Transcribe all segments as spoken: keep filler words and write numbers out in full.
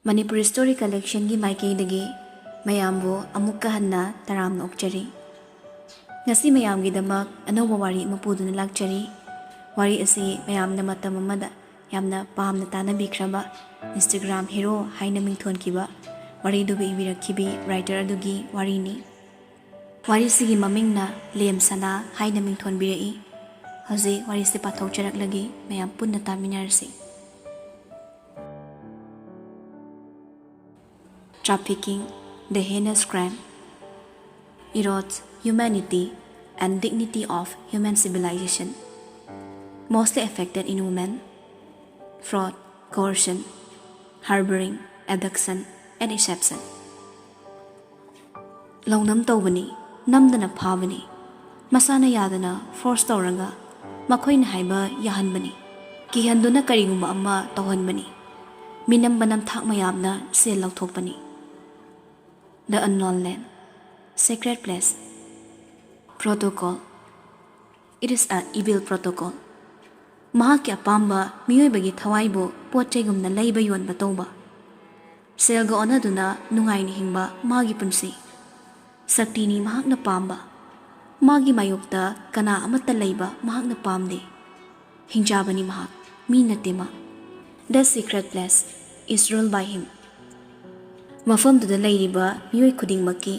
Manipuri story ꯀꯂꯦꯛꯁꯟꯒꯤ ꯃꯥꯏꯀꯩꯗꯒꯤ ꯃꯌꯥꯝꯕꯨ ꯑꯃꯨꯛꯀ ꯍꯟꯅ ꯇꯔꯥꯝꯅ ꯑꯣꯛꯆꯔꯤ꯫ ꯉꯁꯤ ꯃꯌꯥꯝꯒꯤꯗꯃꯛ ꯑꯅꯧꯕ ꯋꯥꯔꯤ ꯑꯃ ꯄꯨꯗꯨꯅ ꯂꯥꯛꯆꯔꯤ꯫ ꯋꯥꯔꯤ ꯑꯁꯤ ꯃꯌꯥꯝꯅ ꯃꯇꯝ ꯑꯃꯗ ꯌꯥꯝꯅ ꯄꯥꯝꯅ ꯇꯥꯅꯕꯤꯈ꯭ꯔꯕ Instagram hero ꯍꯥꯏꯅ ꯃꯤꯡꯊꯣꯟꯈꯤꯕ ꯋꯥꯔꯤꯗꯨꯕꯨ ꯏꯕꯤꯔꯛꯈꯤꯕꯤ writer ꯑꯗꯨꯒꯤ ꯋꯥꯔꯤꯅꯤ꯫ ꯋꯥꯔꯤꯁꯤꯒꯤ ꯃꯃꯤꯡꯅ ꯂꯦꯝ ꯁꯅꯥ ꯍꯥꯏꯅ ꯃꯤꯡꯊꯣꯟꯕꯤꯔꯛꯏ꯫ ꯍꯧꯖꯤꯛ ꯋꯥꯔꯤꯁꯤ ꯄꯥꯊꯣꯛꯆꯔꯛꯂꯒꯦ, ꯃꯌꯥꯝ ꯄꯨꯟꯅ ꯇꯥꯃꯤꯟꯅꯔꯁꯤ꯫ Trafficking, the heinous crime, erodes humanity and dignity of human civilization, mostly affected in women, fraud, coercion, harboring, abduction, and deception. ꯂꯧꯅꯝ ꯇꯧꯕꯅꯤ, ꯅꯝꯗꯅ ꯐꯥꯕꯅꯤ, ꯃꯁꯥꯅ ꯌꯥꯗꯅ force ꯇꯧꯔꯒ ꯃꯈꯣꯏꯅ ꯍꯥꯏꯕ ꯌꯥꯍꯟꯕꯅꯤ, ꯀꯤꯍꯟꯗꯨꯅ ꯀꯔꯤꯒꯨꯝꯕ ꯑꯃ ꯇꯧꯍꯟꯕꯅꯤ, ꯃꯤꯅꯝꯕ ꯅꯝꯊꯥꯛ ꯃꯌꯥꯝꯅ ꯁꯦꯜ ꯂꯧꯊꯣꯛꯄꯅꯤ꯫ The unknown land, sacred place, protocol, it is a evil protocol. ꯃꯍꯥꯛꯀꯤ ꯑꯄꯥꯝꯕ ꯃꯤꯑꯣꯏꯕꯒꯤ ꯊꯋꯥꯏꯕꯨ ꯄꯣꯠ ꯆꯩꯒꯨꯝꯅ ꯂꯩꯕ ꯌꯣꯟꯕ ꯇꯧꯕ, ꯁꯦꯜꯒ ꯑꯣꯟꯅꯗꯨꯅ ꯅꯨꯡꯉꯥꯏꯅ ꯍꯤꯡꯕ ꯃꯥꯒꯤ ꯄꯨꯟꯁꯤ꯫ ꯁꯛꯇꯤꯅꯤ ꯃꯍꯥꯛꯅ ꯄꯥꯝꯕ꯫ ꯃꯥꯒꯤ ꯃꯥꯌꯣꯛꯇ ꯀꯅꯥ ꯑꯃꯠꯇ ꯂꯩꯕ ꯃꯍꯥꯛꯅ ꯄꯥꯝꯗꯦ꯫ ꯍꯤꯡꯆꯥꯕꯅꯤ ꯃꯍꯥꯛ, ꯃꯤ ꯅꯠꯇꯦ ꯃꯥ꯫ The sacred place is ruled by him. ꯃꯐꯝꯗꯨꯗ ꯂꯩꯔꯤꯕ ꯃꯤꯑꯣꯏ ꯈꯨꯗꯤꯡꯃꯛꯀꯤ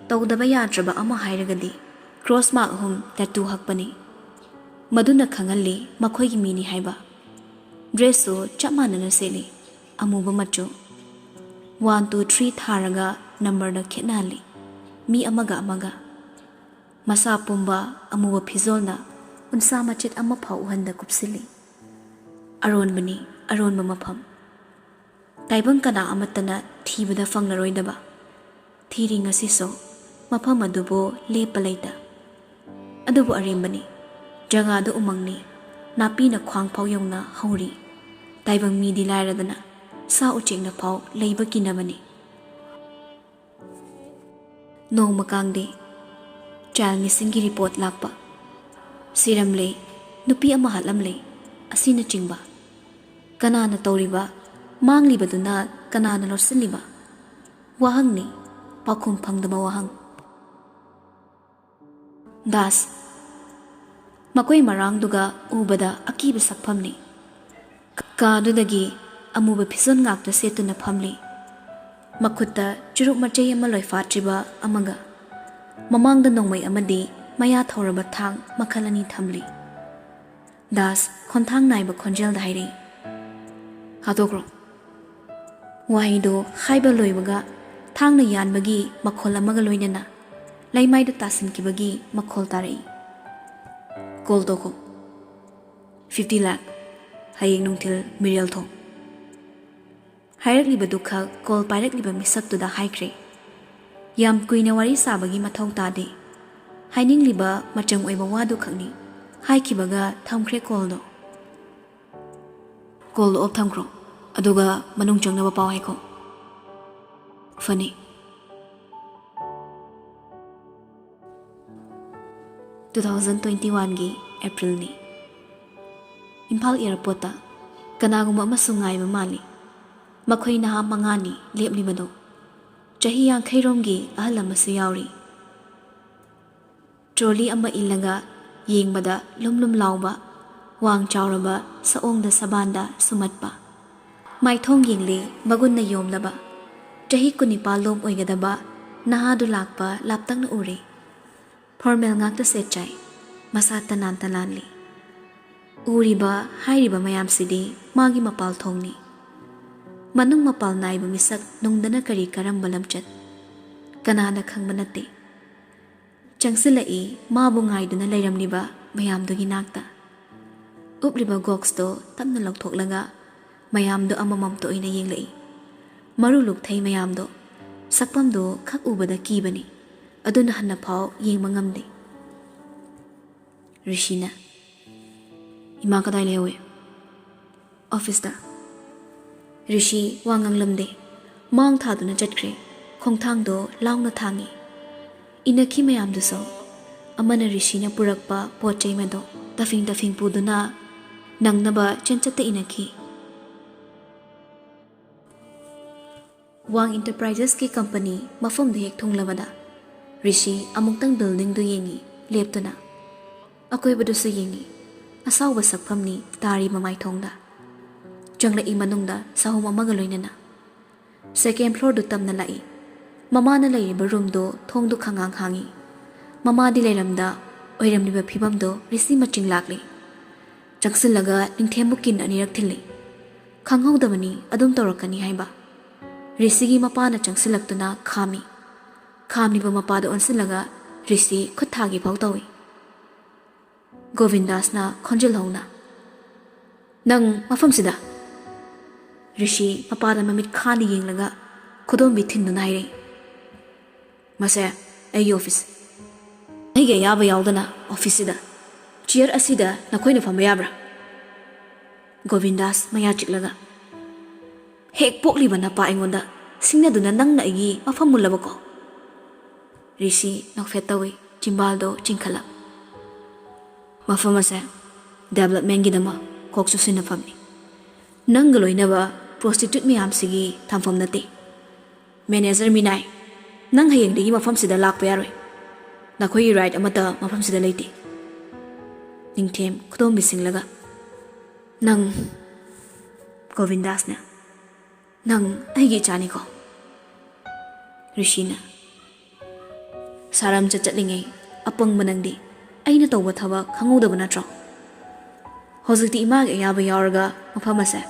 ꯇꯧꯗꯕ ꯌꯥꯗ꯭ꯔꯕ ꯑꯃ ꯍꯥꯏꯔꯒꯗꯤ cross mark ꯑꯍꯨꯝ tattoo ꯍꯛꯄꯅꯤ꯫ ꯃꯗꯨꯅ ꯈꯪꯍꯜꯂꯤ ꯃꯈꯣꯏꯒꯤ ꯃꯤꯅꯤ ꯍꯥꯏꯕ꯫ Dressꯁꯨ ꯆꯞ ꯃꯥꯟꯅꯅ ꯁꯦꯠꯂꯤ, ꯑꯃꯨꯕ ꯃꯆꯨ꯫ One, two, three ꯊꯥꯔꯒ numberꯗ ꯈꯦꯠꯅꯍꯜꯂꯤ ꯃꯤ ꯑꯃꯒ ꯑꯃꯒ꯫ ꯃꯁꯥ ꯄꯨꯝꯕ ꯑꯃꯨꯕ ꯐꯤꯖꯣꯜꯅ ꯎꯟꯁꯥ ꯃꯆꯦꯠ ꯑꯃꯐꯥꯎ ꯎꯍꯟꯗ ꯀꯨꯞꯁꯤꯜꯂꯤ꯫ ꯑꯔꯣꯟꯕꯅꯤ, ꯑꯔꯣꯟꯕ ꯃꯐꯝ꯫ ꯇꯥꯏꯕꯪ ꯀꯅꯥ ꯑꯃꯠꯇꯅ ꯊꯤꯕꯗ ꯐꯪꯂꯔꯣꯏꯗꯕ꯫ ꯊꯤꯔꯤ ꯉꯁꯤꯁꯨ ꯃꯐꯝ ꯑꯗꯨꯕꯨ ꯂꯦꯞꯄ ꯂꯩꯇ꯫ ꯑꯗꯨꯕꯨ ꯑꯔꯦꯝꯕꯅꯤ, ꯖꯒꯥꯗꯨ ꯎꯃꯪꯅꯤ, ꯅꯥꯄꯤꯅ ꯈ꯭ꯋꯥꯡ ꯐꯥꯎ ꯌꯧꯅ ꯍꯧꯔꯤ꯫ ꯇꯥꯏꯕꯪ ꯃꯤꯗꯤ ꯂꯥꯏꯔꯗꯅ ꯁꯥ ꯎꯆꯦꯛꯅ ꯐꯥꯎ ꯂꯩꯕ ꯀꯤꯅꯕꯅꯤ꯫ ꯅꯣꯡꯃ ꯀꯥꯡꯗꯦ꯫ Child missingꯒꯤ report ꯂꯥꯛꯄ꯫ ꯁꯤꯔꯝꯂꯦ, ꯅꯨꯄꯤ ꯑꯃ ꯍꯥꯠꯂꯝꯂꯦ, ꯑꯁꯤꯅꯆꯤꯡꯕ꯫ ꯀꯅꯥꯅ ꯇꯧꯔꯤꯕ? ꯃꯥꯡꯂꯤꯕꯗꯨꯅ ꯀꯅꯥꯅ ꯂꯣꯠꯁꯤꯜꯂꯤꯕ? ꯋꯥꯍꯪꯅꯤ, ꯄꯥꯎꯈꯨꯝ ꯐꯪꯗꯕ ꯋꯥꯍꯪ꯫ ꯗꯥꯁ, ꯃꯈꯣꯏ ꯃꯔꯥꯡꯗꯨꯒ ꯎꯕꯗ ꯑꯀꯤꯕ ꯁꯛꯐꯝꯅꯤ꯫ ꯀꯥꯗꯨꯗꯒꯤ ꯑꯃꯨꯕ ꯐꯤꯖꯣꯜ ꯉꯥꯛꯇ ꯁꯦꯠꯇꯨꯅ ꯐꯝꯂꯤ꯫ ꯃꯈꯨꯠꯇ ꯆꯨꯔꯨꯞ ꯃꯆꯩ ꯑꯃ ꯂꯣꯏꯐꯥꯠꯇ꯭ꯔꯤꯕ ꯑꯃꯒ꯫ ꯃꯃꯥꯡꯗ ꯅꯣꯡꯃꯩ ꯑꯃꯗꯤ ꯃꯌꯥ ꯊꯧꯔꯕ ꯊꯥꯡ ꯃꯈꯜ ꯑꯅꯤ ꯊꯝꯂꯤ꯫ ꯗꯥꯁ ꯈꯣꯟꯊꯥꯡ ꯅꯥꯏꯕ ꯈꯣꯟꯖꯦꯜꯗ ꯍꯥꯏꯔꯛꯏ, "ꯍꯥꯠꯇꯣꯛꯈ꯭ꯔꯣ꯫" ꯋꯥꯍꯩꯗꯨ ꯍꯥꯏꯕ ꯂꯣꯏꯕꯒ ꯊꯥꯡꯅ ꯌꯥꯟꯕꯒꯤ ꯃꯈꯣꯜ ꯑꯃꯒ ꯂꯣꯏꯅꯅ ꯂꯩꯃꯥꯏꯗ ꯇꯥꯁꯤꯟꯈꯤꯕꯒꯤ ꯃꯈꯣꯜ ꯇꯥꯔꯛꯏ꯫ "ꯀꯣꯜ ꯇꯧꯈꯣ꯫ ꯐꯤꯐꯇꯤ ꯂꯥꯛ꯫ ꯍꯌꯦꯡ ꯅꯨꯡꯊꯤꯜ ꯃꯤꯔꯦꯜ ꯊꯣꯡ꯫" ꯍꯥꯏꯔꯛꯂꯤꯕꯗꯨ ꯈꯛ ꯀꯣꯜ ꯄꯥꯏꯔꯛꯂꯤꯕ ꯃꯤꯁꯛꯇꯨꯗ ꯍꯥꯏꯈ꯭ꯔꯦ꯫ ꯌꯥꯝ ꯀꯨꯏꯅ ꯋꯥꯔꯤ ꯁꯥꯕꯒꯤ ꯃꯊꯧ ꯇꯥꯗꯦ꯫ ꯍꯥꯏꯅꯤꯡꯂꯤꯕ ꯃꯆꯪ ꯑꯣꯏꯕ ꯋꯥꯗꯨ ꯈꯛꯅꯤ꯫ ꯍꯥꯏꯈꯤꯕꯒ ꯊꯝꯈ꯭ꯔꯦ ꯀꯣꯜꯗꯣ꯫ "ꯀꯣꯜꯗꯣ ꯑꯣꯐ ꯊꯝꯈ꯭ꯔꯣ, ꯑꯗꯨꯒ ꯃꯅꯨꯡ ꯆꯪꯅꯕ ꯄꯥꯎ ꯍꯥꯏꯈꯣ꯫" ꯐꯅꯤ꯫ ꯇꯨ ꯊꯥꯎꯖꯟ ꯇ꯭ꯋꯦꯟꯇꯤ ꯋꯥꯟꯒꯤ ꯑꯦꯄ꯭ꯔꯤꯜꯅꯤ꯫ ꯏꯝꯐꯥꯜ ꯑꯦꯌꯥꯔꯄꯣꯔꯠꯇ ꯀꯅꯥꯒꯨꯝꯕ ꯑꯃꯁꯨ ꯉꯥꯏꯕ ꯃꯥꯜꯂꯤ꯫ ꯃꯈꯣꯏ ꯅꯍꯥ ꯃꯉꯥꯅꯤ ꯂꯦꯞꯂꯤꯕꯗꯨ꯫ ꯆꯍꯤ ꯌꯥꯡꯈꯩꯔꯣꯝꯒꯤ ꯑꯍꯜ ꯑꯃꯁꯨ ꯌꯥꯎꯔꯤ꯫ ꯇ꯭ꯔꯣꯂꯤ ꯑꯃ ꯏꯜꯂꯒ ꯌꯦꯡꯕꯗ ꯂꯨꯝ ꯂꯨꯝ ꯂꯥꯎꯕ, ꯋꯥꯡ ꯆꯥꯎꯔꯕ ꯁꯑꯣꯡꯗ ꯁꯕꯥꯟꯗ ꯁꯨꯝꯍꯠꯄ꯫ ꯃꯥꯏꯊꯣꯡ ꯌꯦꯡꯂꯤ ꯃꯒꯨꯟꯅ ꯌꯣꯝꯂꯕ, ꯆꯍꯤ ꯀꯨꯟꯅꯤꯄꯥꯜ ꯂꯣꯝ ꯑꯣꯏꯒꯗꯕ ꯅꯍꯥꯗꯨ ꯂꯥꯛꯄ ꯂꯥꯞꯇꯛꯅ ꯎꯔꯦ꯫ ꯐꯣꯔꯃꯦꯜ ꯉꯥꯛꯇ ꯁꯦꯠ ꯆꯥꯏ, ꯃꯁꯥ ꯇꯅꯥꯟ ꯇꯅꯥꯟꯂꯤ꯫ ꯎꯔꯤꯕ ꯍꯥꯏꯔꯤꯕ ꯃꯌꯥꯝꯁꯤꯗꯤ ꯃꯥꯒꯤ ꯃꯄꯥꯜ ꯊꯣꯡꯅꯤ꯫ ꯃꯅꯨꯡ ꯃꯄꯥꯜ ꯅꯥꯏꯕ ꯃꯤꯁꯛ ꯅꯨꯡꯗꯅ ꯀꯔꯤ ꯀꯔꯝꯕ ꯂꯝꯆꯠ? ꯀꯅꯥꯅ ꯈꯪꯕ ꯅꯠꯇꯦ꯫ ꯆꯪꯁꯤꯜꯂꯛꯏ ꯃꯥꯕꯨ ꯉꯥꯏꯗꯨꯅ ꯂꯩꯔꯝꯂꯤꯕ ꯃꯌꯥꯝꯗꯨꯒꯤ ꯅꯥꯛꯇ꯫ ꯎꯞꯂꯤꯕ ꯒꯣꯛꯁꯇꯣ ꯇꯞꯅ ꯂꯧꯊꯣꯛꯂꯒ ꯃꯌꯥꯝꯗꯣ ꯑꯃꯃꯝꯇ ꯑꯣꯏꯅ ꯌꯦꯡꯂꯛꯏ꯫ ꯃꯔꯨ ꯂꯨꯛꯊꯩ ꯃꯌꯥꯝꯗꯣ꯫ ꯁꯛꯐꯝꯗꯣ ꯈꯛ ꯎꯕꯗ ꯀꯤꯕꯅꯤ꯫ ꯑꯗꯨꯅ ꯍꯟꯅ ꯐꯥꯎ ꯌꯦꯡꯕ ꯉꯝꯗꯦ꯫ ꯔꯤꯁꯤꯅ, "ꯏꯃꯥ ꯀꯗꯥꯏ ꯂꯩꯍꯧꯋꯤ?" "ꯑꯣꯐꯤꯁꯇ꯫" ꯔꯤꯁꯤ ꯋꯥ ꯉꯥꯡꯂꯝꯗꯦ꯫ ꯃꯥꯡ ꯊꯥꯗꯨꯅ ꯆꯠꯈ꯭ꯔꯦ꯫ ꯈꯣꯡꯊꯥꯡꯗꯣ ꯂꯥꯎꯅ ꯊꯥꯡꯉꯤ꯫ ꯏꯟꯅꯈꯤ ꯃꯌꯥꯝꯗꯨꯁꯨ꯫ ꯑꯃꯅ ꯔꯤꯁꯤꯅ ꯄꯨꯔꯛꯄ ꯄꯣꯠ ꯆꯩ ꯃꯗꯣ ꯇꯐꯤꯡ ꯇꯐꯤꯡ ꯄꯨꯗꯨꯅ ꯅꯪꯅꯕ ꯆꯦꯟꯆꯠꯇ ꯏꯟꯅꯈꯤ꯫ ꯋꯥꯡ ꯏꯟꯇꯔꯄ꯭ꯔꯥꯏꯖꯦꯁꯀꯤ ꯀꯝꯄꯅꯤ ꯃꯐꯝꯗꯨ ꯍꯦꯛ ꯊꯨꯡꯂꯕꯗ ꯔꯤꯁꯤ ꯑꯃꯨꯛꯇꯪ ꯕꯤꯜꯗꯤꯡꯗꯨ ꯌꯦꯡꯉꯤ ꯂꯦꯞꯇꯨꯅ꯫ ꯑꯀꯣꯏꯕꯗꯨꯁꯨ ꯌꯦꯡꯉꯤ꯫ ꯑꯁꯥꯎꯕ ꯁꯛꯐꯝꯅꯤ ꯇꯥꯔꯤ ꯃꯃꯥꯏꯊꯣꯡꯗ꯫ ꯆꯪꯂꯛꯏ ꯃꯅꯨꯡꯗ ꯁꯥꯍꯨꯝ ꯑꯃꯒ ꯂꯣꯏꯅꯅ꯫ ꯁꯦꯀꯦꯟ ꯐ꯭ꯂꯣꯔꯗꯨ ꯇꯝꯅ ꯂꯥꯛꯏ꯫ ꯃꯃꯥꯅ ꯂꯩꯔꯤꯕ ꯔꯨꯝꯗꯨ ꯊꯣꯡꯗꯨ ꯈꯪꯍꯥꯡ ꯍꯥꯡꯉꯤ꯫ ꯃꯃꯥꯗꯤ ꯂꯩꯔꯝꯗ ꯑꯣꯏꯔꯝꯂꯤꯕ ꯐꯤꯕꯝꯗꯨ ꯔꯤꯁꯤ ꯃꯆꯤꯡ ꯂꯥꯛꯂꯤ꯫ ꯆꯪꯁꯤꯜꯂꯒ ꯅꯤꯡꯊꯦꯝꯕꯨ ꯀꯤꯟ ꯑꯅꯤꯔꯛ ꯊꯤꯜꯂꯤ꯫ ꯈꯪꯍꯧꯗꯕꯅꯤ ꯑꯗꯨꯝ ꯇꯧꯔꯛꯀꯅꯤ ꯍꯥꯏꯕ꯫ ꯔꯤꯁꯤꯒꯤ ꯃꯄꯥꯅ ꯆꯪꯁꯤꯜꯂꯛꯇꯨꯅ ꯈꯥꯝꯃꯤ꯫ ꯈꯥꯝꯂꯤꯕ ꯃꯄꯥꯗ ꯑꯣꯟꯁꯤꯜꯂꯒ ꯔꯤꯁꯤ ꯈꯨꯠ ꯊꯥꯒꯦ ꯐꯥꯎ ꯇꯧꯏ꯫ ꯒꯣꯕꯤꯟꯗꯥꯁꯅ ꯈꯣꯟꯖꯦꯜ ꯍꯧꯅ, "ꯅꯪ ꯃꯐꯝꯁꯤꯗ?" ꯔꯤꯁꯤ ꯃꯄꯥꯗ ꯃꯃꯤꯠ ꯈꯥꯅ ꯌꯦꯡꯂꯒ ꯈꯨꯗꯣꯝꯕꯤ ꯊꯤꯟꯗꯨꯅ ꯍꯥꯏꯔꯛꯏ, "ꯃꯁꯦ ꯑꯩꯒꯤ ꯑꯣꯐꯤꯁ꯫ ꯑꯩꯒꯤ ꯑꯌꯥꯕ ꯌꯥꯎꯗꯅ ꯑꯣꯐꯤꯁꯁꯤꯗ, ꯆꯤꯌꯔ ꯑꯁꯤꯗ ꯅꯈꯣꯏꯅ ꯐꯝꯕ ꯌꯥꯕ꯭ꯔꯥ?" ꯒꯣꯕꯤꯟꯗꯥꯁ ꯃꯌꯥ ꯆꯤꯛꯂꯒ, "ꯍꯦꯛ ꯄꯣꯛꯂꯤꯕ ꯅꯄꯥ ꯑꯩꯉꯣꯟꯗ ꯁꯤꯡꯅꯗꯨꯅ ꯅꯪꯅ ꯑꯩꯒꯤ ꯃꯐꯝ ꯃꯨꯜꯂꯕꯀꯣ?" ꯔꯤꯁꯤ ꯅꯣꯛꯐꯦꯠ ꯇꯧꯏ, ꯆꯤꯝꯕꯥꯜꯗꯣ ꯆꯤꯡꯈꯠꯂ꯫ "ꯃꯐꯝ ꯑꯁꯦ ꯗꯦꯕꯂꯞꯃꯦꯟꯒꯤꯗꯃꯛ ꯀꯣꯛ ꯆꯨꯁꯤꯟꯅꯐꯝꯅꯤ꯫ ꯅꯪꯒ ꯂꯣꯏꯅꯕ ꯄ꯭ꯔꯣꯁꯇꯤꯇ꯭ꯌꯨꯠ ꯃꯌꯥꯝꯁꯤꯒꯤ ꯊꯝꯐꯝ ꯅꯠꯇꯦ꯫ ꯃꯦꯅꯦꯖꯔ ꯃꯤꯅꯥꯏ, ꯅꯪ ꯍꯌꯦꯡꯗꯒꯤ ꯃꯐꯝꯁꯤꯗ ꯂꯥꯛꯄ ꯌꯥꯔꯣꯏ꯫ ꯅꯈꯣꯏꯒꯤ ꯔꯥꯏꯠ ꯑꯃꯠꯇ ꯃꯐꯝꯁꯤꯗ ꯂꯩꯇꯦ꯫" ꯅꯤꯡꯊꯦꯝ ꯈꯨꯗꯣꯝꯕꯤ ꯁꯤꯡꯂꯒ, "ꯅꯪ ꯒꯣꯕꯤꯟꯗꯥꯁꯅꯦ꯫ ꯅꯪ ꯑꯩꯒꯤ ꯏꯆꯥꯅꯤꯀꯣ?" ꯔꯤꯁꯤꯅ, "ꯁꯥꯔꯝ ꯆꯠ ꯆꯠꯂꯤꯉꯩ ꯑꯄꯪꯕ ꯅꯪꯗꯤ ꯑꯩꯅ ꯇꯧꯕ ꯊꯕꯛ ꯈꯪꯍꯧꯗꯕ ꯅꯠꯇ꯭ꯔꯣ? ꯍꯧꯖꯤꯛꯇꯤ ꯏꯃꯥꯒꯤ ꯑꯌꯥꯕ ꯌꯥꯎꯔꯒ ꯃꯐꯝ ꯑꯁꯦ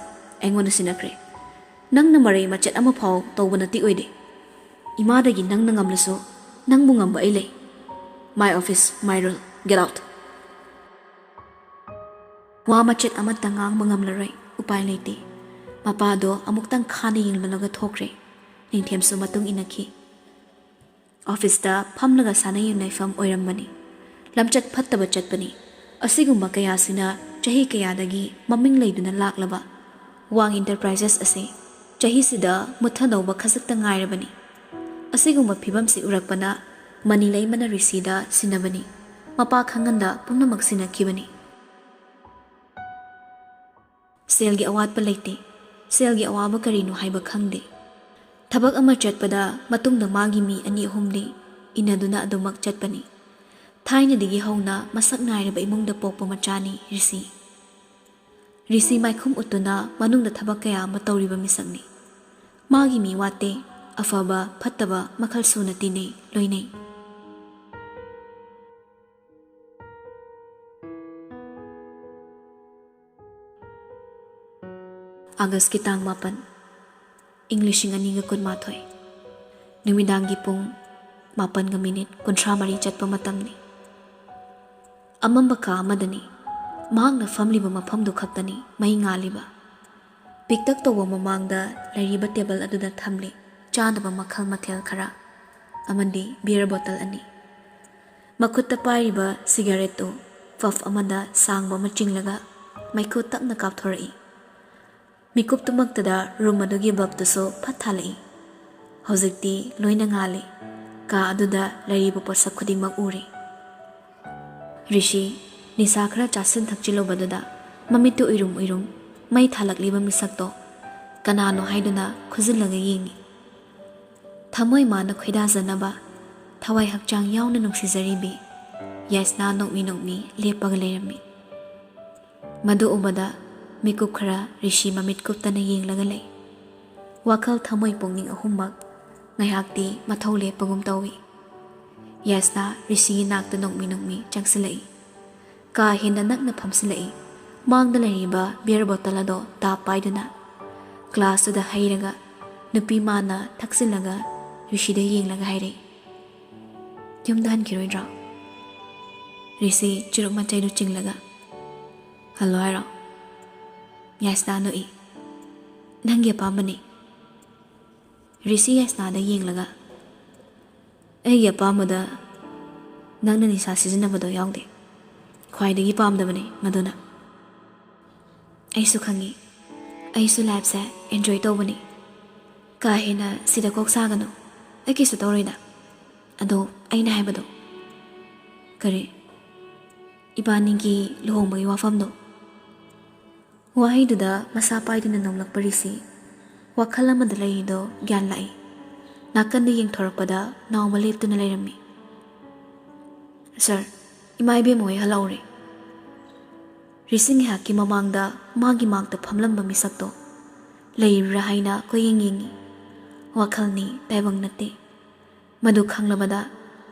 ꯑꯩꯉꯣꯟꯗ ꯁꯤꯟꯅꯈ꯭ꯔꯦ꯫ ꯅꯪꯅ ꯃꯔꯩ ꯃꯆꯦꯠ ꯑꯃꯐꯥꯎ ꯇꯧꯕ ꯅꯠꯇꯤ ꯑꯣꯏꯗꯦ꯫ ꯏꯃꯥꯗꯒꯤ ꯅꯪꯅ ꯉꯝꯂꯁꯨ ꯅꯪꯕꯨ ꯉꯝꯕ ꯑꯩ ꯂꯩ꯫ My office, my rule. Get out." ꯋꯥ ꯃꯆꯦꯠ ꯑꯃꯠꯇ ꯉꯥꯡꯕ ꯉꯝꯂꯔꯣꯏ, ꯎꯄꯥꯏ ꯂꯩꯇꯦ꯫ ꯃꯄꯥꯗꯣ ꯑꯃꯨꯛꯇꯪ ꯈꯥꯅ ꯌꯦꯡꯂꯝꯂꯒ ꯊꯣꯛꯈ꯭ꯔꯦ꯫ ꯅꯤꯡꯊꯦꯝꯁꯨ ꯃꯇꯨꯡ ꯏꯟꯅꯈꯤ꯫ ꯑꯣꯐꯤꯁꯇ ꯐꯝꯂꯒ ꯁꯥꯟꯅ ꯌꯨꯅꯩꯐꯝ ꯑꯣꯏꯔꯝꯕꯅꯤ꯫ ꯂꯝꯆꯠ ꯐꯠꯇꯕ ꯆꯠꯄꯅꯤ꯫ ꯑꯁꯤꯒꯨꯝꯕ ꯀꯌꯥꯁꯤꯅ ꯆꯍꯤ ꯀꯌꯥꯗꯒꯤ ꯃꯃꯤꯡ ꯂꯩꯗꯨꯅ ꯂꯥꯛꯂꯕ ꯋꯥꯡ ꯏꯟꯇꯔꯄ꯭ꯔꯥꯏꯖꯦꯁ ꯑꯁꯤ ꯆꯍꯤꯁꯤꯗ ꯃꯨꯠꯊꯗꯧꯕ ꯈꯖꯤꯛꯇ ꯉꯥꯏꯔꯕꯅꯤ꯫ ꯑꯁꯤꯒꯨꯝꯕ ꯐꯤꯕꯝꯁꯤ ꯎꯔꯛꯄꯅ ꯃꯅꯤ ꯂꯩꯃꯅ ꯔꯤꯁꯤꯗ ꯁꯤꯟꯅꯕꯅꯤ꯫ ꯃꯄꯥ ꯈꯪꯍꯟꯗ ꯄꯨꯝꯅꯃꯛ ꯁꯤꯟꯅꯈꯤꯕꯅꯤ꯫ ꯁꯦꯜꯒꯤ ꯑꯋꯥꯠꯄ ꯂꯩꯇꯦ꯫ ꯁꯦꯜꯒꯤ ꯑꯋꯥꯕ ꯀꯔꯤꯅꯣ ꯍꯥꯏꯕ ꯈꯪꯗꯦ꯫ ꯊꯕꯛ ꯑꯃ ꯆꯠꯄꯗ ꯃꯇꯨꯡꯗ ꯃꯥꯒꯤ ꯃꯤ ꯑꯅꯤ ꯑꯍꯨꯝꯗꯤ ꯏꯟꯅꯗꯨꯅ ꯑꯗꯨꯃꯛ ꯆꯠꯄꯅꯤ꯫ ꯊꯥꯏꯅꯗꯒꯤ ꯍꯧꯅ ꯃꯁꯛ ꯅꯥꯏꯔꯕ ꯏꯃꯨꯡꯗ ꯄꯣꯛꯄ ꯃꯆꯥꯅꯤ ꯔꯤꯁꯤ꯫ ꯔꯤꯁꯤ ꯃꯥꯏꯈꯨꯝ ꯎꯠꯇꯨꯅ ꯃꯅꯨꯡꯗ ꯊꯕꯛ ꯀꯌꯥ ꯑꯃ ꯇꯧꯔꯤꯕ ꯃꯤꯁꯛꯅꯤ꯫ ꯃꯥꯒꯤ ꯃꯤ ꯋꯥꯠꯇꯦ꯫ ꯑꯐꯕ, ꯐꯠꯇꯕ ꯃꯈꯜ ꯁꯨꯅ ꯇꯤꯟꯅꯩ, ꯂꯣꯏꯅꯩ꯫ ꯑꯥꯒꯁꯀꯤ ꯇꯥꯡ ꯃꯥꯄꯟ, ꯏꯪ ꯂꯤꯁꯤꯡ ꯑꯅꯤꯒ ꯀꯨꯟꯃꯥꯊꯣꯏ, ꯅꯨꯃꯤꯗꯥꯡꯒꯤ ꯄꯨꯡ ꯃꯥꯄꯟꯒ ꯃꯤꯅꯤꯠ ꯀꯨꯟꯊ꯭ꯔꯥ ꯃꯔꯤ ꯆꯠꯄ ꯃꯇꯝꯅꯤ꯫ ꯑꯃꯝꯕ ꯀꯥ ꯑꯃꯗꯅꯤ꯫ ꯃꯍꯥꯛꯅ ꯐꯝꯂꯤꯕ ꯃꯐꯝꯗꯨ ꯈꯛꯇꯅꯤ ꯃꯩ ꯉꯥꯜꯂꯤꯕ꯫ ꯄꯤꯛꯇꯛ ꯇꯧꯕ ꯃꯃꯥꯡꯗ ꯂꯩꯔꯤꯕ ꯇꯦꯕꯜ ꯑꯗꯨꯗ ꯊꯝꯂꯤ ꯆꯥꯅꯕ ꯃꯈꯜ ꯃꯊꯦꯜ ꯈꯔ ꯑꯃꯗꯤ ꯕꯤꯌꯔ ꯕꯣꯇꯜ ꯑꯅꯤ꯫ ꯃꯈꯨꯠꯇ ꯄꯥꯏꯔꯤꯕ ꯁꯤꯒꯥꯔꯦꯠꯇꯨ ꯄꯐ ꯑꯃꯗ ꯁꯥꯡꯕ ꯑꯃ ꯆꯤꯡꯂꯒ ꯃꯩꯈꯨ ꯇꯞꯅ ꯀꯥꯞꯊꯣꯔꯛꯏ꯫ ꯃꯤꯀꯨꯞꯇꯨꯃꯛꯇꯗ ꯔꯨꯝ ꯑꯗꯨꯒꯤ ꯕꯜꯕꯇꯨꯁꯨ ꯐꯠ ꯊꯥꯜꯂꯛꯏ꯫ ꯍꯧꯖꯤꯛꯇꯤ ꯂꯣꯏꯅ ꯉꯥꯜꯂꯤ꯫ ꯀꯥ ꯑꯗꯨꯗ ꯂꯩꯔꯤꯕ ꯄꯣꯠꯁꯛ ꯈꯨꯗꯤꯡꯃꯛ ꯎꯔꯤ꯫ ꯔꯤꯁꯤ ꯅꯤꯁꯥ ꯈꯔ ꯆꯥꯁꯤꯟ ꯊꯛꯆꯤꯜꯂꯨꯕꯗꯨꯗ ꯃꯃꯤꯠꯇꯨ ꯎꯏꯔꯨꯝ ꯎꯏꯔꯨꯝ ꯃꯩ ꯊꯥꯜꯂꯛꯂꯤꯕ ꯃꯤꯁꯛꯇꯣ ꯀꯅꯥꯅꯣ ꯍꯥꯏꯗꯨꯅ ꯈꯨꯖꯤꯜꯂꯒ ꯌꯦꯡꯉꯤ꯫ ꯊꯃꯣꯏ ꯃꯥꯅ ꯈꯣꯏꯗꯥꯖꯅꯕ ꯊꯋꯥꯏ ꯍꯛꯆꯥꯡ ꯌꯥꯎꯅ ꯅꯨꯡꯁꯤꯖꯔꯤꯕꯤ ꯌꯥꯏꯁꯅꯥ ꯅꯣꯛꯃꯤ ꯅꯣꯛꯃꯤ ꯂꯦꯞꯄꯒ ꯂꯩꯔꯝꯃꯤ꯫ ꯃꯗꯨ ꯎꯕꯗ ꯃꯤꯀꯨꯞ ꯈꯔ ꯔꯤꯁꯤ ꯃꯃꯤꯠ ꯀꯨꯞꯇꯅ ꯌꯦꯡꯂꯒ ꯂꯩ꯫ ꯋꯥꯈꯜ ꯊꯃꯣꯏ ꯄꯨꯛꯅꯤꯡ ꯑꯍꯨꯝꯃꯛ ꯉꯥꯏꯍꯥꯛꯇꯤ ꯃꯊꯧ ꯂꯦꯞꯄꯒꯨꯝ ꯇꯧꯏ꯫ ꯌꯥꯏꯁꯅꯥ ꯔꯤꯁꯤꯒꯤ ꯅꯥꯛꯇ ꯅꯣꯛꯃꯤ ꯅꯣꯛꯃꯤ ꯆꯪꯁꯤꯜꯂꯛꯏ꯫ ꯀꯥ ꯍꯦꯟꯅ ꯅꯛꯅ ꯐꯝꯁꯤꯜꯂꯛꯏ꯫ ꯃꯥꯡꯗ ꯂꯩꯔꯤꯕ ꯕꯤꯌꯔ ꯕꯣꯇꯜ ꯑꯗꯣ ꯇꯥꯞ ꯄꯥꯏꯗꯨꯅ ꯒ꯭ꯂꯥꯁꯇꯨꯗ ꯍꯩꯔꯒ ꯅꯨꯄꯤ ꯃꯥꯅ ꯊꯛꯆꯤꯜꯂꯒ ꯔꯤꯁꯤꯗ ꯌꯦꯡꯂꯒ ꯍꯥꯏꯔꯛꯏ, "ꯌꯨꯝꯗ ꯍꯟꯈꯤꯔꯣꯏꯗ꯭ꯔꯣ?" ꯔꯤꯁꯤ ꯆꯨꯔꯨꯞ ꯃꯆꯩꯗꯨ ꯆꯤꯡꯂꯒ, "ꯍꯜꯂꯣ ꯍꯥꯏꯔꯣ?" ꯌꯥꯏꯁꯅꯥ ꯅꯣꯛꯏ꯫ "ꯅꯪꯒꯤ ꯑꯄꯥꯝꯕꯅꯤ꯫" ꯔꯤꯁꯤ ꯌꯥꯏꯁꯅꯥꯗ ꯌꯦꯡꯂꯒ, "ꯑꯩꯒꯤ ꯑꯄꯥꯝꯕꯗ ꯅꯪꯅ ꯅꯤꯁꯥ ꯁꯤꯖꯤꯟꯅꯕꯗꯣ ꯌꯥꯎꯗꯦ꯫ ꯈ꯭ꯋꯥꯏꯗꯒꯤ ꯄꯥꯝꯗꯕꯅꯤ ꯃꯗꯨꯅ꯫" "ꯑꯩꯁꯨ ꯈꯪꯉꯤ꯫ ꯑꯩꯁꯨ ꯂꯥꯏꯐꯁꯦ ꯑꯦꯟꯖꯣꯏ ꯇꯧꯕꯅꯤ꯫ ꯀꯥ ꯍꯦꯟꯅ ꯁꯤꯗ ꯀꯣꯛ ꯁꯥꯒꯅꯨ꯫ ꯑꯩ ꯀꯩꯁꯨ ꯇꯧꯔꯣꯏꯗ꯫ ꯑꯗꯣ ꯑꯩꯅ ꯍꯥꯏꯕꯗꯣ꯫" "ꯀꯔꯤ?" "ꯏꯕꯥꯅꯤꯒꯤ ꯂꯨꯍꯣꯡꯕꯒꯤ ꯋꯥꯐꯝꯗꯣ꯫" ꯋꯥꯍꯩꯗꯨꯗ ꯃꯁꯥ ꯄꯥꯏꯗꯨꯅ ꯅꯣꯡꯂꯛꯄ ꯔꯤꯁꯤ ꯋꯥꯈꯜ ꯑꯃꯗ ꯂꯩꯔꯤꯗꯣ ꯒ꯭ꯌꯥꯟ ꯂꯥꯛꯏ꯫ ꯅꯥꯀꯟꯗ ꯌꯦꯡꯊꯣꯔꯛꯄꯗ ꯅꯥꯎꯕ ꯂꯦꯞꯇꯨꯅ ꯂꯩꯔꯝꯃꯤ꯫ "ꯁꯥꯔ, ꯏꯃꯥ ꯏꯕꯦꯝꯃ ꯍꯣꯏ ꯍꯜꯂꯛꯎꯔꯦ꯫" ꯔꯤꯁꯤ ꯉꯥꯏꯍꯥꯛꯀꯤ ꯃꯃꯥꯡꯗ ꯃꯥꯒꯤ ꯃꯥꯡꯗ ꯐꯝꯂꯝꯕ ꯃꯤꯁꯛꯇꯣ ꯂꯩꯔꯤꯕ꯭ꯔꯥ ꯍꯥꯏꯅ ꯀꯣꯏꯌꯦꯡ ꯌꯦꯡꯉꯤ꯫ ꯋꯥꯈꯜꯅꯤ, ꯇꯥꯏꯕꯪ ꯅꯠꯇꯦ꯫ ꯃꯗꯨ ꯈꯪꯂꯕꯗ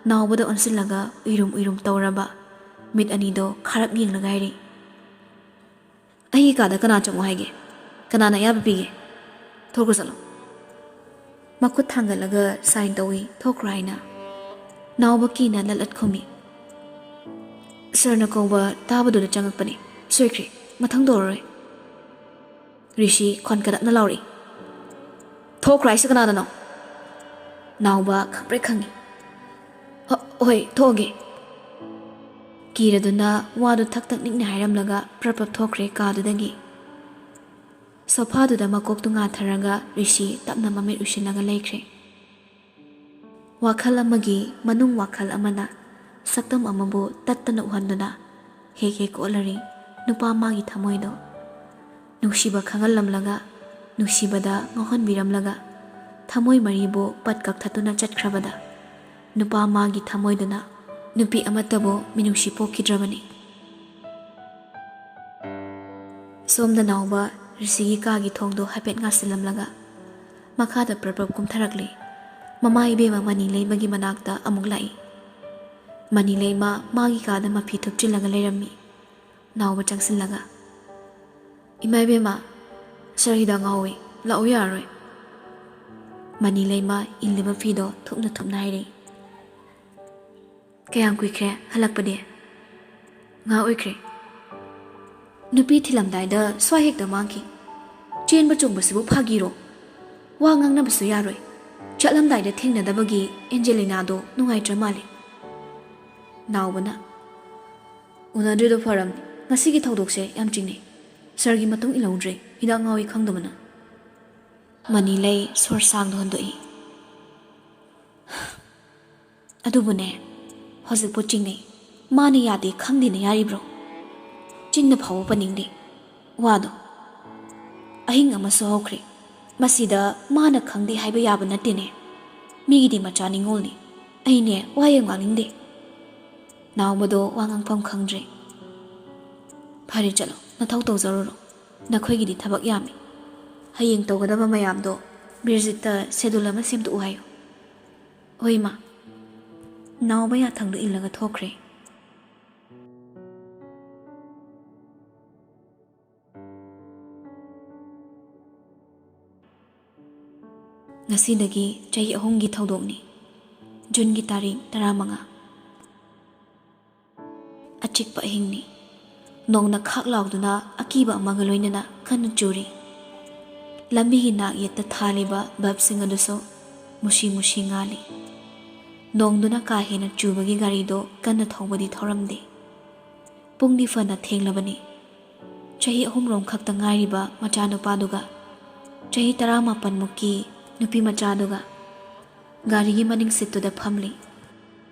ꯅꯥꯎꯕꯗ ꯑꯣꯟꯁꯤꯜꯂꯒ ꯎꯏꯔꯨꯝ ꯎꯏꯔꯨꯝ ꯇꯧꯔꯕ ꯃꯤꯠ ꯑꯅꯤꯗꯣ ꯈꯥꯔꯞ ꯌꯦꯡꯂꯒ ꯍꯥꯏꯔꯤ, "ꯑꯩꯒꯤ ꯀꯥꯗ ꯀꯅꯥ ꯆꯪꯉꯣ ꯍꯥꯏꯒꯦ? ꯀꯅꯥꯅ ꯑꯌꯥꯕ ꯄꯤꯒꯦ? ꯊꯣꯛꯈ꯭ꯔꯣ ꯆꯠꯂꯣ꯫" ꯃꯈꯨꯠ ꯊꯥꯡꯒꯠꯂꯒ ꯁꯥꯏꯟ ꯇꯧꯏ, "ꯊꯣꯛꯈ꯭ꯔꯣ" ꯍꯥꯏꯅ꯫ ꯅꯥꯎꯕ ꯀꯤꯅ ꯂꯠ ꯂꯠ ꯈꯨꯝꯃꯤ, "ꯁꯥꯔꯅ ꯀꯧꯕ ꯇꯥꯕꯗꯨꯗ ꯆꯪꯉꯛꯄꯅꯤ꯫ ꯁꯣꯏꯈ꯭ꯔꯦ, ꯃꯊꯪ ꯇꯧꯔꯔꯣꯏ꯫" ꯔꯤꯁꯤ ꯈꯣꯟ ꯀꯗꯛꯅ ꯂꯥꯎꯔꯛꯏ, "ꯊꯣꯛꯈ꯭ꯔꯣ ꯍꯥꯏꯁꯤ ꯀꯅꯥꯗꯅꯣ?" ꯅꯥꯎꯕ ꯈꯪꯄ꯭ꯔꯦꯛ ꯈꯪꯉꯤ꯫ "ꯍꯣ-, ꯍꯣꯏ, ꯊꯣꯛꯑꯒꯦ꯫" ꯀꯤꯔꯗꯨꯅ ꯋꯥꯗꯨ ꯊꯛ ꯊꯛ ꯅꯤꯛꯅ ꯍꯥꯏꯔꯝꯂꯒ ꯄ꯭ꯔꯞ ꯄ꯭ꯔꯞ ꯊꯣꯛꯈ꯭ꯔꯦ ꯀꯥꯗꯨꯗꯒꯤ꯫ ꯁꯣꯐꯥꯗꯨꯗ ꯃꯀꯣꯛꯇꯨ ꯉꯥꯊꯔꯒ ꯔꯤꯁꯤ ꯇꯞꯅ ꯃꯃꯤꯠ ꯎꯏꯁꯤꯜꯂꯒ ꯂꯩꯈ꯭ꯔꯦ꯫ ꯋꯥꯈꯜ ꯑꯃꯒꯤ ꯃꯅꯨꯡ ꯋꯥꯈꯜ ꯑꯃꯅ ꯁꯛꯇꯝ ꯑꯃꯕꯨ ꯇꯠꯇꯅ ꯎꯍꯟꯗꯨꯅ ꯍꯦꯛ ꯍꯦꯛ ꯑꯣꯠꯂꯔꯤ ꯅꯨꯄꯥ ꯃꯥꯒꯤ ꯊꯃꯣꯏꯗꯣ꯫ ꯅꯨꯡꯁꯤꯕ ꯈꯪꯍꯜꯂꯝꯂꯒ, ꯅꯨꯡꯁꯤꯕꯗ ꯉꯥꯎꯍꯟꯕꯤꯔꯝꯂꯒ, ꯊꯃꯣꯏ ꯃꯔꯤꯕꯨ ꯄꯠ ꯀꯛꯊꯠꯇꯨꯅ ꯆꯠꯈ꯭ꯔꯕꯗ, ꯅꯨꯄꯥ ꯃꯥꯒꯤ ꯊꯃꯣꯏꯗꯨꯅ ꯅꯨꯄꯤ ꯑꯃꯠꯇꯕꯨ ꯃꯤꯅꯨꯡꯁꯤ ꯄꯣꯛꯈꯤꯗ꯭ꯔꯕꯅꯤ꯫ ꯁꯣꯝꯗ ꯅꯥꯎꯕ ꯔꯤꯁꯤꯒꯤ ꯀꯥꯒꯤ ꯊꯣꯡꯗꯣ ꯍꯥꯏꯐꯦꯠ ꯉꯥꯁꯤꯜꯂꯝꯂꯒ ꯃꯈꯥꯗ ꯄ꯭ꯔꯞ ꯄ꯭ꯔꯞ ꯀꯨꯝꯊꯔꯛꯂꯤ꯫ ꯃꯃꯥ ꯏꯕꯦꯝꯃ ꯃꯅꯤ ꯂꯩꯃꯒꯤ ꯃꯅꯥꯛꯇ ꯑꯃꯨꯛ ꯂꯥꯛꯏ꯫ ꯃꯅꯤ ꯂꯩꯃ ꯃꯥꯒꯤ ꯀꯥꯗ ꯃꯐꯤ ꯊꯨꯞꯆꯤꯜꯂꯒ ꯂꯩꯔꯝꯃꯤ꯫ ꯅꯥꯎꯕ ꯆꯪꯁꯤꯜꯂꯒ, "ꯏꯃꯥ ꯏꯕꯦꯝꯃ, ꯁꯥꯔ ꯍꯤꯗꯥꯛ ꯉꯥꯎꯏ, ꯂꯥꯛꯎ ꯌꯥꯔꯔꯣꯏ꯫" ꯃꯅꯤ ꯂꯩꯃ ꯏꯜꯂꯤꯕ ꯐꯤꯗꯣ ꯊꯨꯞꯅ ꯊꯨꯞꯅ ꯍꯥꯏꯔꯛꯏ꯫ "ꯀꯌꯥꯝ ꯀꯨꯏꯈ꯭ꯔꯦ ꯍꯜꯂꯛꯄꯗꯤ?" "ꯉꯥꯏꯍꯥꯛ ꯑꯣꯏꯈ꯭ꯔꯦ꯫" "ꯅꯨꯄꯤ ꯊꯤꯜꯂꯝꯗꯥꯏꯗ ꯁ꯭ꯋꯥꯏ ꯍꯦꯛꯇ ꯃꯥꯡꯈꯤ꯫ ꯆꯦꯟꯕ ꯆꯣꯡꯕꯁꯤꯕꯨ ꯐꯥꯒꯤꯔꯣ? ꯋꯥ ꯉꯥꯡꯅꯕꯁꯨ ꯌꯥꯔꯣꯏ꯫ ꯆꯠꯂꯝꯗꯥꯏꯗ ꯊꯦꯡꯅꯗꯕꯒꯤ ꯑꯦꯟꯖꯦꯂꯤꯅꯥꯗꯣ ꯅꯨꯡꯉꯥꯏꯇ꯭ꯔ ꯃꯥꯜꯂꯦ꯫" ꯅꯥꯎꯕꯅ, "ꯎꯅꯗ꯭ꯔꯤꯗꯣ ꯐꯔꯝꯅꯤ꯫ ꯉꯁꯤꯒꯤ ꯊꯧꯗꯣꯛꯁꯦ ꯌꯥꯝ ꯆꯤꯡꯅꯩ꯫ ꯁꯥꯔꯒꯤ ꯃꯇꯨꯡ ꯏꯜꯍꯧꯗ꯭ꯔꯦ, ꯍꯤꯗꯥꯛ ꯉꯥꯎꯏ ꯈꯪꯗꯕꯅ꯫" ꯃꯅꯤ ꯂꯩ ꯁꯣꯔ ꯁꯥꯡꯅ ꯍꯣꯟꯗꯣꯛꯏ꯫ "ꯑꯗꯨꯕꯨꯅꯦ, ꯍꯧꯖꯤꯛꯄꯨ ꯆꯤꯡꯅꯩ, ꯃꯥꯅ ꯌꯥꯗꯦ ꯈꯪꯗꯦꯅ ꯌꯥꯔꯤꯕ꯭ꯔꯣ? ꯆꯤꯟꯅ ꯐꯥꯎꯕ ꯄꯟꯅꯤꯡꯗꯦ ꯋꯥꯗꯣ꯫ ꯑꯍꯤꯡ ꯑꯃꯁꯨ ꯍꯧꯈ꯭ꯔꯦ꯫ ꯃꯁꯤꯗ ꯃꯥꯅ ꯈꯪꯗꯦ ꯍꯥꯏꯕ ꯌꯥꯕ ꯅꯠꯇꯦꯅꯦ꯫ ꯃꯤꯒꯤꯗꯤ ꯃꯆꯥ ꯅꯤꯉꯣꯜꯅꯤ꯫ ꯑꯩꯅꯦ, ꯋꯥ ꯌꯥꯝ ꯉꯥꯡꯅꯤꯡꯗꯦ꯫ ꯅꯥꯎꯕꯗꯣ ꯋꯥ ꯉꯥꯡꯐꯝ ꯈꯪꯗ꯭ꯔꯦ꯫ "ꯐꯔꯦ, ꯆꯠꯂꯣ, ꯅꯊꯧ ꯇꯧꯖꯔꯨꯔꯣ꯫ ꯅꯈꯣꯏꯒꯤꯗꯤ ꯊꯕꯛ ꯌꯥꯝꯃꯤ꯫ ꯍꯌꯦꯡ ꯇꯧꯒꯗꯕ ꯃꯌꯥꯝꯗꯣ ꯕꯤꯔꯖꯤꯠꯇ ꯁꯦꯗꯨꯜ ꯑꯃ ꯁꯦꯝꯗꯣꯛꯎ ꯍꯥꯏꯌꯨ꯫" "ꯍꯣꯏ, ꯏꯃꯥ꯫" ꯅꯥꯎꯕ ꯌꯥꯊꯪꯗꯣ ꯏꯜꯂꯒ ꯊꯣꯛꯈ꯭ꯔꯦ꯫ ꯉꯁꯤꯗꯒꯤ ꯆꯍꯤ ꯑꯍꯨꯝꯒꯤ ꯊꯧꯗꯣꯛꯅꯤ꯫ ꯖꯨꯟꯒꯤ ꯇꯥꯔꯤꯛ ꯇꯔꯥꯃꯉꯥ꯫ ꯑꯆꯤꯛꯄ ꯑꯍꯤꯡꯅꯤ꯫ ꯅꯣꯡꯅ ꯈꯥꯛ ꯂꯥꯎꯗꯨꯅ ꯑꯀꯤꯕ ꯑꯃꯒ ꯂꯣꯏꯅꯅ ꯀꯟꯅ ꯆꯨꯔꯤ꯫ ꯂꯝꯕꯤꯒꯤ ꯅꯥꯛ ꯌꯦꯠꯇ ꯊꯥꯜꯂꯤꯕ ꯕꯜꯕꯁꯤꯡ ꯑꯗꯨꯁꯨ ꯃꯨꯁꯤ ꯃꯨꯁꯤ ꯉꯥꯜꯂꯤ꯫ ꯅꯣꯡꯗꯨꯅ ꯀꯥ ꯍꯦꯟꯅ ꯆꯨꯕꯒꯤ ꯒꯥꯔꯤꯗꯣ ꯀꯟꯅ ꯊꯧꯕꯗꯤ ꯊꯧꯔꯝꯗꯦ꯫ ꯄꯨꯡꯗꯤ ꯐꯅ ꯊꯦꯡꯂꯕꯅꯤ꯫ ꯆꯍꯤ ꯑꯍꯨꯝꯔꯣꯝ ꯈꯛꯇ ꯉꯥꯏꯔꯤꯕ ꯃꯆꯥꯅꯨꯄꯥꯗꯨꯒ ꯆꯍꯤ ꯇꯔꯥꯃꯥꯄꯟ ꯃꯨꯛꯀꯤ ꯅꯨꯄꯤ ꯃꯆꯥꯗꯨꯒ ꯒꯥꯔꯤꯒꯤ ꯃꯅꯤꯡ ꯁꯤꯠꯇꯨꯗ ꯐꯝꯂꯤ꯫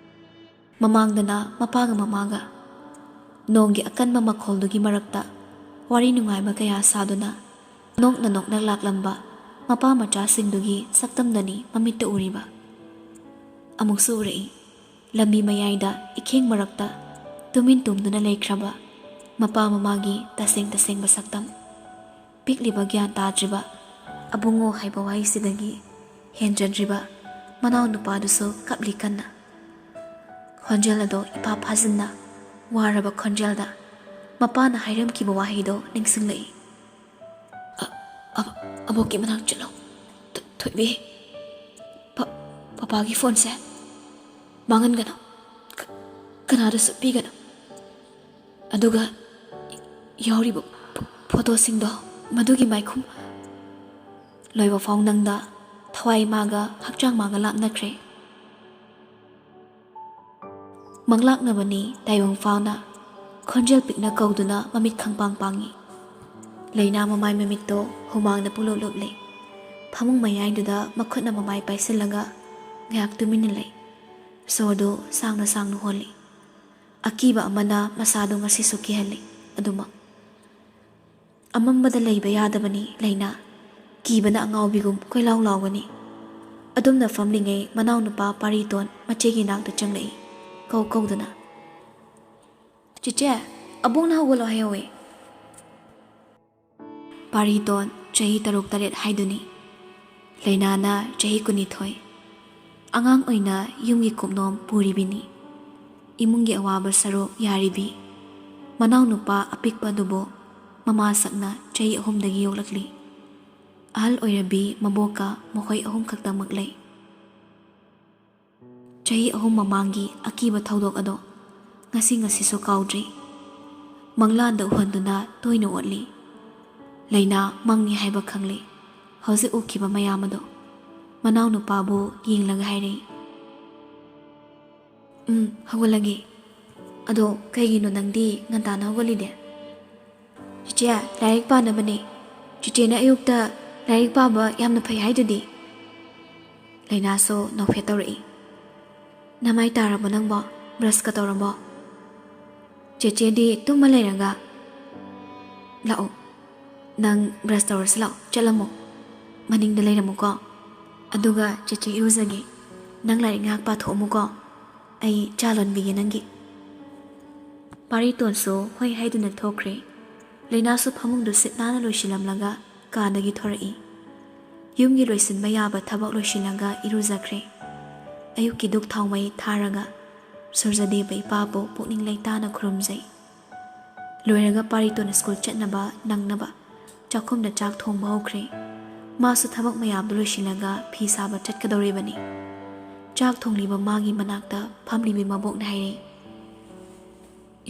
ꯃꯃꯥꯡꯗꯅ ꯃꯄꯥꯒ ꯃꯃꯥꯒ꯫ ꯅꯣꯡꯒꯤ ꯑꯀꯟꯕ ꯃꯈꯣꯜꯗꯨꯒꯤ ꯃꯔꯛꯇ ꯋꯥꯔꯤ ꯅꯨꯡꯉꯥꯏꯕ ꯀꯌꯥ ꯁꯥꯗꯨꯅ ꯅꯣꯛꯅ ꯅꯣꯛꯅ ꯂꯥꯛꯂꯝꯕ ꯃꯄꯥ ꯃꯆꯥꯁꯤꯡꯗꯨꯒꯤ ꯁꯛꯇꯝꯗꯅꯤ ꯃꯃꯤꯠꯇ ꯎꯔꯤꯕ꯫ ꯑꯃꯨꯛꯁꯨ ꯎꯔꯛꯏ, ꯂꯝꯕꯤ ꯃꯌꯥꯏꯗ ꯏꯈꯦꯡ ꯃꯔꯛꯇ ꯇꯨꯃꯤꯟ ꯇꯨꯝꯗꯨꯅ ꯂꯩꯈ꯭ꯔꯕ ꯃꯄꯥ ꯃꯃꯥꯒꯤ ꯇꯁꯦꯡ ꯇꯁꯦꯡꯕ ꯁꯛꯇꯝ꯫ ꯄꯤꯛꯂꯤꯕ ꯒ꯭ꯌꯥꯟ ꯇꯥꯗ꯭ꯔꯤꯕ ꯑꯕꯨꯡꯉꯣ ꯍꯥꯏꯕ ꯋꯥꯍꯩꯁꯤꯗꯒꯤ ꯍꯦꯟꯖꯗ꯭ꯔꯤꯕ ꯃꯅꯥꯎ ꯅꯨꯄꯥꯗꯨꯁꯨ ꯀꯞꯂꯤ ꯀꯟꯅ꯫ ꯈꯣꯟꯖꯦꯜ ꯑꯗꯣ ꯏꯐꯥ ꯐꯥꯖꯤꯟꯅ ꯋꯥꯔꯕ ꯈꯣꯟꯖꯦꯜꯗ ꯃꯄꯥꯅ ꯍꯥꯏꯔꯝꯈꯤꯕ ꯋꯥꯍꯩꯗꯣ ꯅꯤꯡꯁꯤꯡꯂꯛꯏ꯫ "ꯑ-, ꯑ-, ꯑꯕꯣꯛꯀꯤ ꯃꯅꯥꯛ ꯆꯠꯂꯣ꯫ ꯊꯣ-, ꯊꯣꯏꯕꯤ, ꯄ-, ꯄꯄꯥꯒꯤ ꯐꯣꯟꯁꯦ ꯃꯥꯡꯍꯟꯒꯅꯨ꯫ ꯀ-, ꯀꯅꯥꯗꯁꯨ ꯄꯤꯒꯅꯨ꯫ ꯑꯗꯨꯒ ꯌꯥꯎꯔꯤꯕ ꯐꯣ-, ꯐꯣꯇꯣꯁꯤꯡꯗꯣ ꯃꯗꯨꯒꯤ ꯃꯥꯏꯈꯨꯝ꯫" ꯂꯣꯏꯕ ꯐꯥꯎ ꯅꯪꯗ ꯊꯋꯥꯏ ꯃꯥꯒ ꯍꯛꯆꯥꯡ ꯃꯥꯒ ꯂꯥꯞꯅꯈ꯭ꯔꯦ꯫ ꯃꯪꯂꯥꯛꯅꯕꯅꯤ ꯇꯥꯏꯕꯪ ꯐꯥꯎꯅ ꯈꯣꯟꯖꯦꯜ ꯄꯤꯛꯅ ꯀꯧꯗꯨꯅ ꯃꯃꯤꯠ ꯈꯪꯄꯥꯡ ꯄꯥꯡꯉꯤ꯫ ꯂꯩꯅꯥ ꯃꯃꯥꯏ ꯃꯃꯤꯠꯇꯣ ꯍꯨꯃꯥꯡꯅ ꯄꯨꯂꯨꯞ ꯂꯨꯞꯂꯤ꯫ ꯐꯃꯨꯡ ꯃꯌꯥꯏꯗꯨꯗ ꯃꯈꯨꯠꯅ ꯃꯃꯥꯏ ꯄꯥꯏꯁꯤꯜꯂꯒ ꯉꯥꯏꯍꯥꯛ ꯇꯨꯃꯤꯟꯅ ꯂꯩ꯫ ꯁꯣꯔꯗꯨ ꯁꯥꯡꯅ ꯁꯥꯡꯅ ꯍꯣꯜꯂꯤ꯫ ꯑꯀꯤꯕ ꯑꯃꯅ ꯃꯁꯥꯗꯨ ꯉꯁꯤꯁꯨ ꯀꯤꯍꯜꯂꯤ꯫ ꯑꯗꯨꯃꯛ ꯑꯃꯝꯕꯗ ꯂꯩꯕ ꯌꯥꯗꯕꯅꯤ ꯂꯩꯅꯥ꯫ ꯀꯤꯕꯅ ꯑꯉꯥꯎꯕꯤꯒꯨꯝ ꯀꯣꯏꯂꯥꯎ ꯂꯥꯎꯒꯅꯤ꯫ ꯑꯗꯨꯝꯅ ꯐꯝꯂꯤꯉꯩ ꯃꯅꯥꯎꯅꯨꯄꯥ ꯄꯥꯔꯤꯇꯣꯟ ꯃꯆꯦꯒꯤ ꯅꯥꯛꯇ ꯆꯪꯂꯛꯏ, ꯀꯧ ꯀꯧꯗꯅ꯫ "ꯆꯦꯆꯦ, ꯑꯕꯣꯛꯅ ꯍꯧꯒꯠꯂꯣ ꯍꯥꯏꯍꯧꯋꯦ꯫" ꯄꯥꯔꯤꯇꯣꯟ ꯆꯍꯤ ꯇꯔꯨꯛ ꯇꯔꯦꯠ ꯍꯥꯏꯗꯨꯅꯤ꯫ ꯂꯩꯅꯥꯅ ꯆꯍꯤ ꯀꯨꯟꯅꯤꯊꯣꯏ꯫ ꯑꯉꯥꯡ ꯑꯣꯏꯅ ꯌꯨꯝꯒꯤ ꯀꯨꯞꯅꯣꯝ ꯄꯨꯔꯤꯕꯤꯅꯤ꯫ ꯏꯃꯨꯡꯒꯤ ꯑꯋꯥꯕ ꯁꯔꯨꯛ ꯌꯥꯔꯤꯕꯤ꯫ ꯃꯅꯥꯎꯅꯨꯄꯥ ꯑꯄꯤꯛꯄ ꯑꯗꯨꯕꯨ ꯃꯃꯥ ꯁꯛꯅ ꯆꯍꯤ ꯑꯍꯨꯝꯗꯒꯤ ꯌꯣꯛꯂꯛꯂꯤ꯫ ꯑꯍꯜ ꯑꯣꯏꯔꯕꯤ ꯃꯕꯣꯛꯀ ꯃꯈꯣꯏ ꯑꯍꯨꯝ ꯈꯛꯇꯃꯛ ꯂꯩ꯫ ꯆꯍꯤ ꯑꯍꯨꯝ ꯃꯃꯥꯡꯒꯤ ꯑꯀꯤꯕ ꯊꯧꯗꯣꯛ ꯑꯗꯣ ꯉꯁꯤ ꯉꯁꯤꯁꯨ ꯀꯥꯎꯗ꯭ꯔꯤ꯫ ꯃꯪꯂꯥꯟꯗ ꯎꯍꯟꯗꯨꯅ ꯇꯣꯏꯅ ꯑꯣꯠꯂꯤ꯫ ꯂꯩꯅꯥ ꯃꯪꯅꯤ ꯍꯥꯏꯕ ꯈꯪꯂꯤ꯫ ꯍꯧꯖꯤꯛ ꯎꯈꯤꯕ ꯃꯌꯥꯝ ꯑꯗꯣ꯫ ꯃꯅꯥꯎꯅꯨꯄꯥꯕꯨ ꯌꯦꯡꯂꯒ ꯍꯥꯏꯔꯛꯏ꯫ "ꯎꯝ, ꯍꯧꯒꯠꯂꯒꯦ꯫ ꯑꯗꯣ ꯀꯩꯒꯤꯅꯣ ꯅꯪꯗꯤ ꯉꯟꯇꯥꯅ ꯍꯧꯒꯠꯂꯤꯗꯤ?" "ꯆꯤꯆꯦ, ꯂꯥꯏꯔꯤꯛ ꯄꯥꯅꯕꯅꯦ꯫ ꯆꯤꯆꯦꯅ ꯑꯌꯨꯛꯇ ꯂꯥꯏꯔꯤꯛ ꯄꯥꯕ ꯌꯥꯝꯅ ꯐꯩ ꯍꯥꯏꯗꯨꯗꯤ꯫" ꯂꯩꯅꯥꯁꯨ ꯅꯣꯛꯐꯦꯠ ꯇꯧꯔꯛꯏ꯫ "ꯅꯃꯥꯏ ꯇꯥꯔꯕꯣ ꯅꯪꯕꯣ? ꯕ꯭ꯔꯁꯀ ꯇꯧꯔꯕꯣ?" "ꯆꯦꯆꯦꯗꯤ ꯇꯨꯝꯃ ꯂꯩꯔꯒ꯫" "ꯂꯥꯛꯑꯣ, ꯅꯪ ꯕ꯭ꯔꯁ ꯇꯧꯔꯁꯤ ꯂꯥꯛꯑꯣ, ꯆꯠꯂꯝꯃꯣ꯫ ꯃꯅꯤꯡꯗ ꯂꯩꯔꯝꯃꯨꯀꯣ꯫ ꯑꯗꯨꯒ ꯆꯦꯆꯦ ꯏꯔꯨꯖꯒꯦ꯫ ꯅꯪ ꯂꯥꯏꯔꯤꯛ ꯉꯥꯏꯍꯥꯛ ꯄꯥꯊꯣꯛꯑꯝꯃꯨꯀꯣ꯫ ꯑꯩ ꯆꯥ ꯂꯣꯟꯕꯤꯒꯦ ꯅꯪꯒꯤ꯫" ꯄꯥꯔꯤꯇꯣꯟꯁꯨ ꯍꯣꯏ ꯍꯥꯏꯗꯨꯅ ꯊꯣꯛꯈ꯭ꯔꯦ꯫ ꯂꯩꯅꯥꯁꯨ ꯐꯃꯨꯡꯗꯨ ꯁꯤꯠ ꯅꯥꯟꯅ ꯂꯣꯏꯁꯤꯜꯂꯝꯂꯒ ꯀꯥꯗꯒꯤ ꯊꯣꯔꯛꯏ꯫ ꯌꯨꯝꯒꯤ ꯂꯣꯏꯁꯤꯟꯕ ꯌꯥꯕ ꯊꯕꯛ ꯂꯣꯏꯁꯤꯜꯂꯒ ꯏꯔꯨꯖꯈ꯭ꯔꯦ꯫ ꯑꯌꯨꯛꯀꯤ ꯙꯨꯛ ꯊꯥꯎꯃꯩ ꯊꯥꯔꯒ ꯁꯨꯔꯖꯗꯦꯕ ꯏꯄꯥꯕꯨ ꯄꯨꯛꯅꯤꯡ ꯂꯩꯇꯥꯅ ꯈꯨꯔꯨꯝꯖꯩ꯫ ꯂꯣꯏꯔꯒ ꯄꯥꯔꯤꯇꯣꯟ ꯁ꯭ꯀꯨꯜ ꯆꯠꯅꯕ ꯅꯪꯅꯕ ꯆꯥꯛꯈꯨꯝꯗ ꯆꯥꯛ ꯊꯣꯡꯕ ꯍꯧꯈ꯭ꯔꯦ꯫ ꯃꯥꯁꯨ ꯊꯕꯛ ꯃꯌꯥꯝꯗꯨ ꯂꯣꯏꯁꯤꯜꯂꯒ ꯐꯤ ꯁꯥꯕ ꯆꯠꯀꯗꯧꯔꯤꯕꯅꯤ꯫ ꯆꯥꯛ ꯊꯣꯡꯂꯤꯕ ꯃꯥꯒꯤ ꯃꯅꯥꯛꯇ ꯐꯝꯂꯤꯕꯤ ꯃꯕꯣꯛꯅ ꯍꯥꯏꯔꯦ,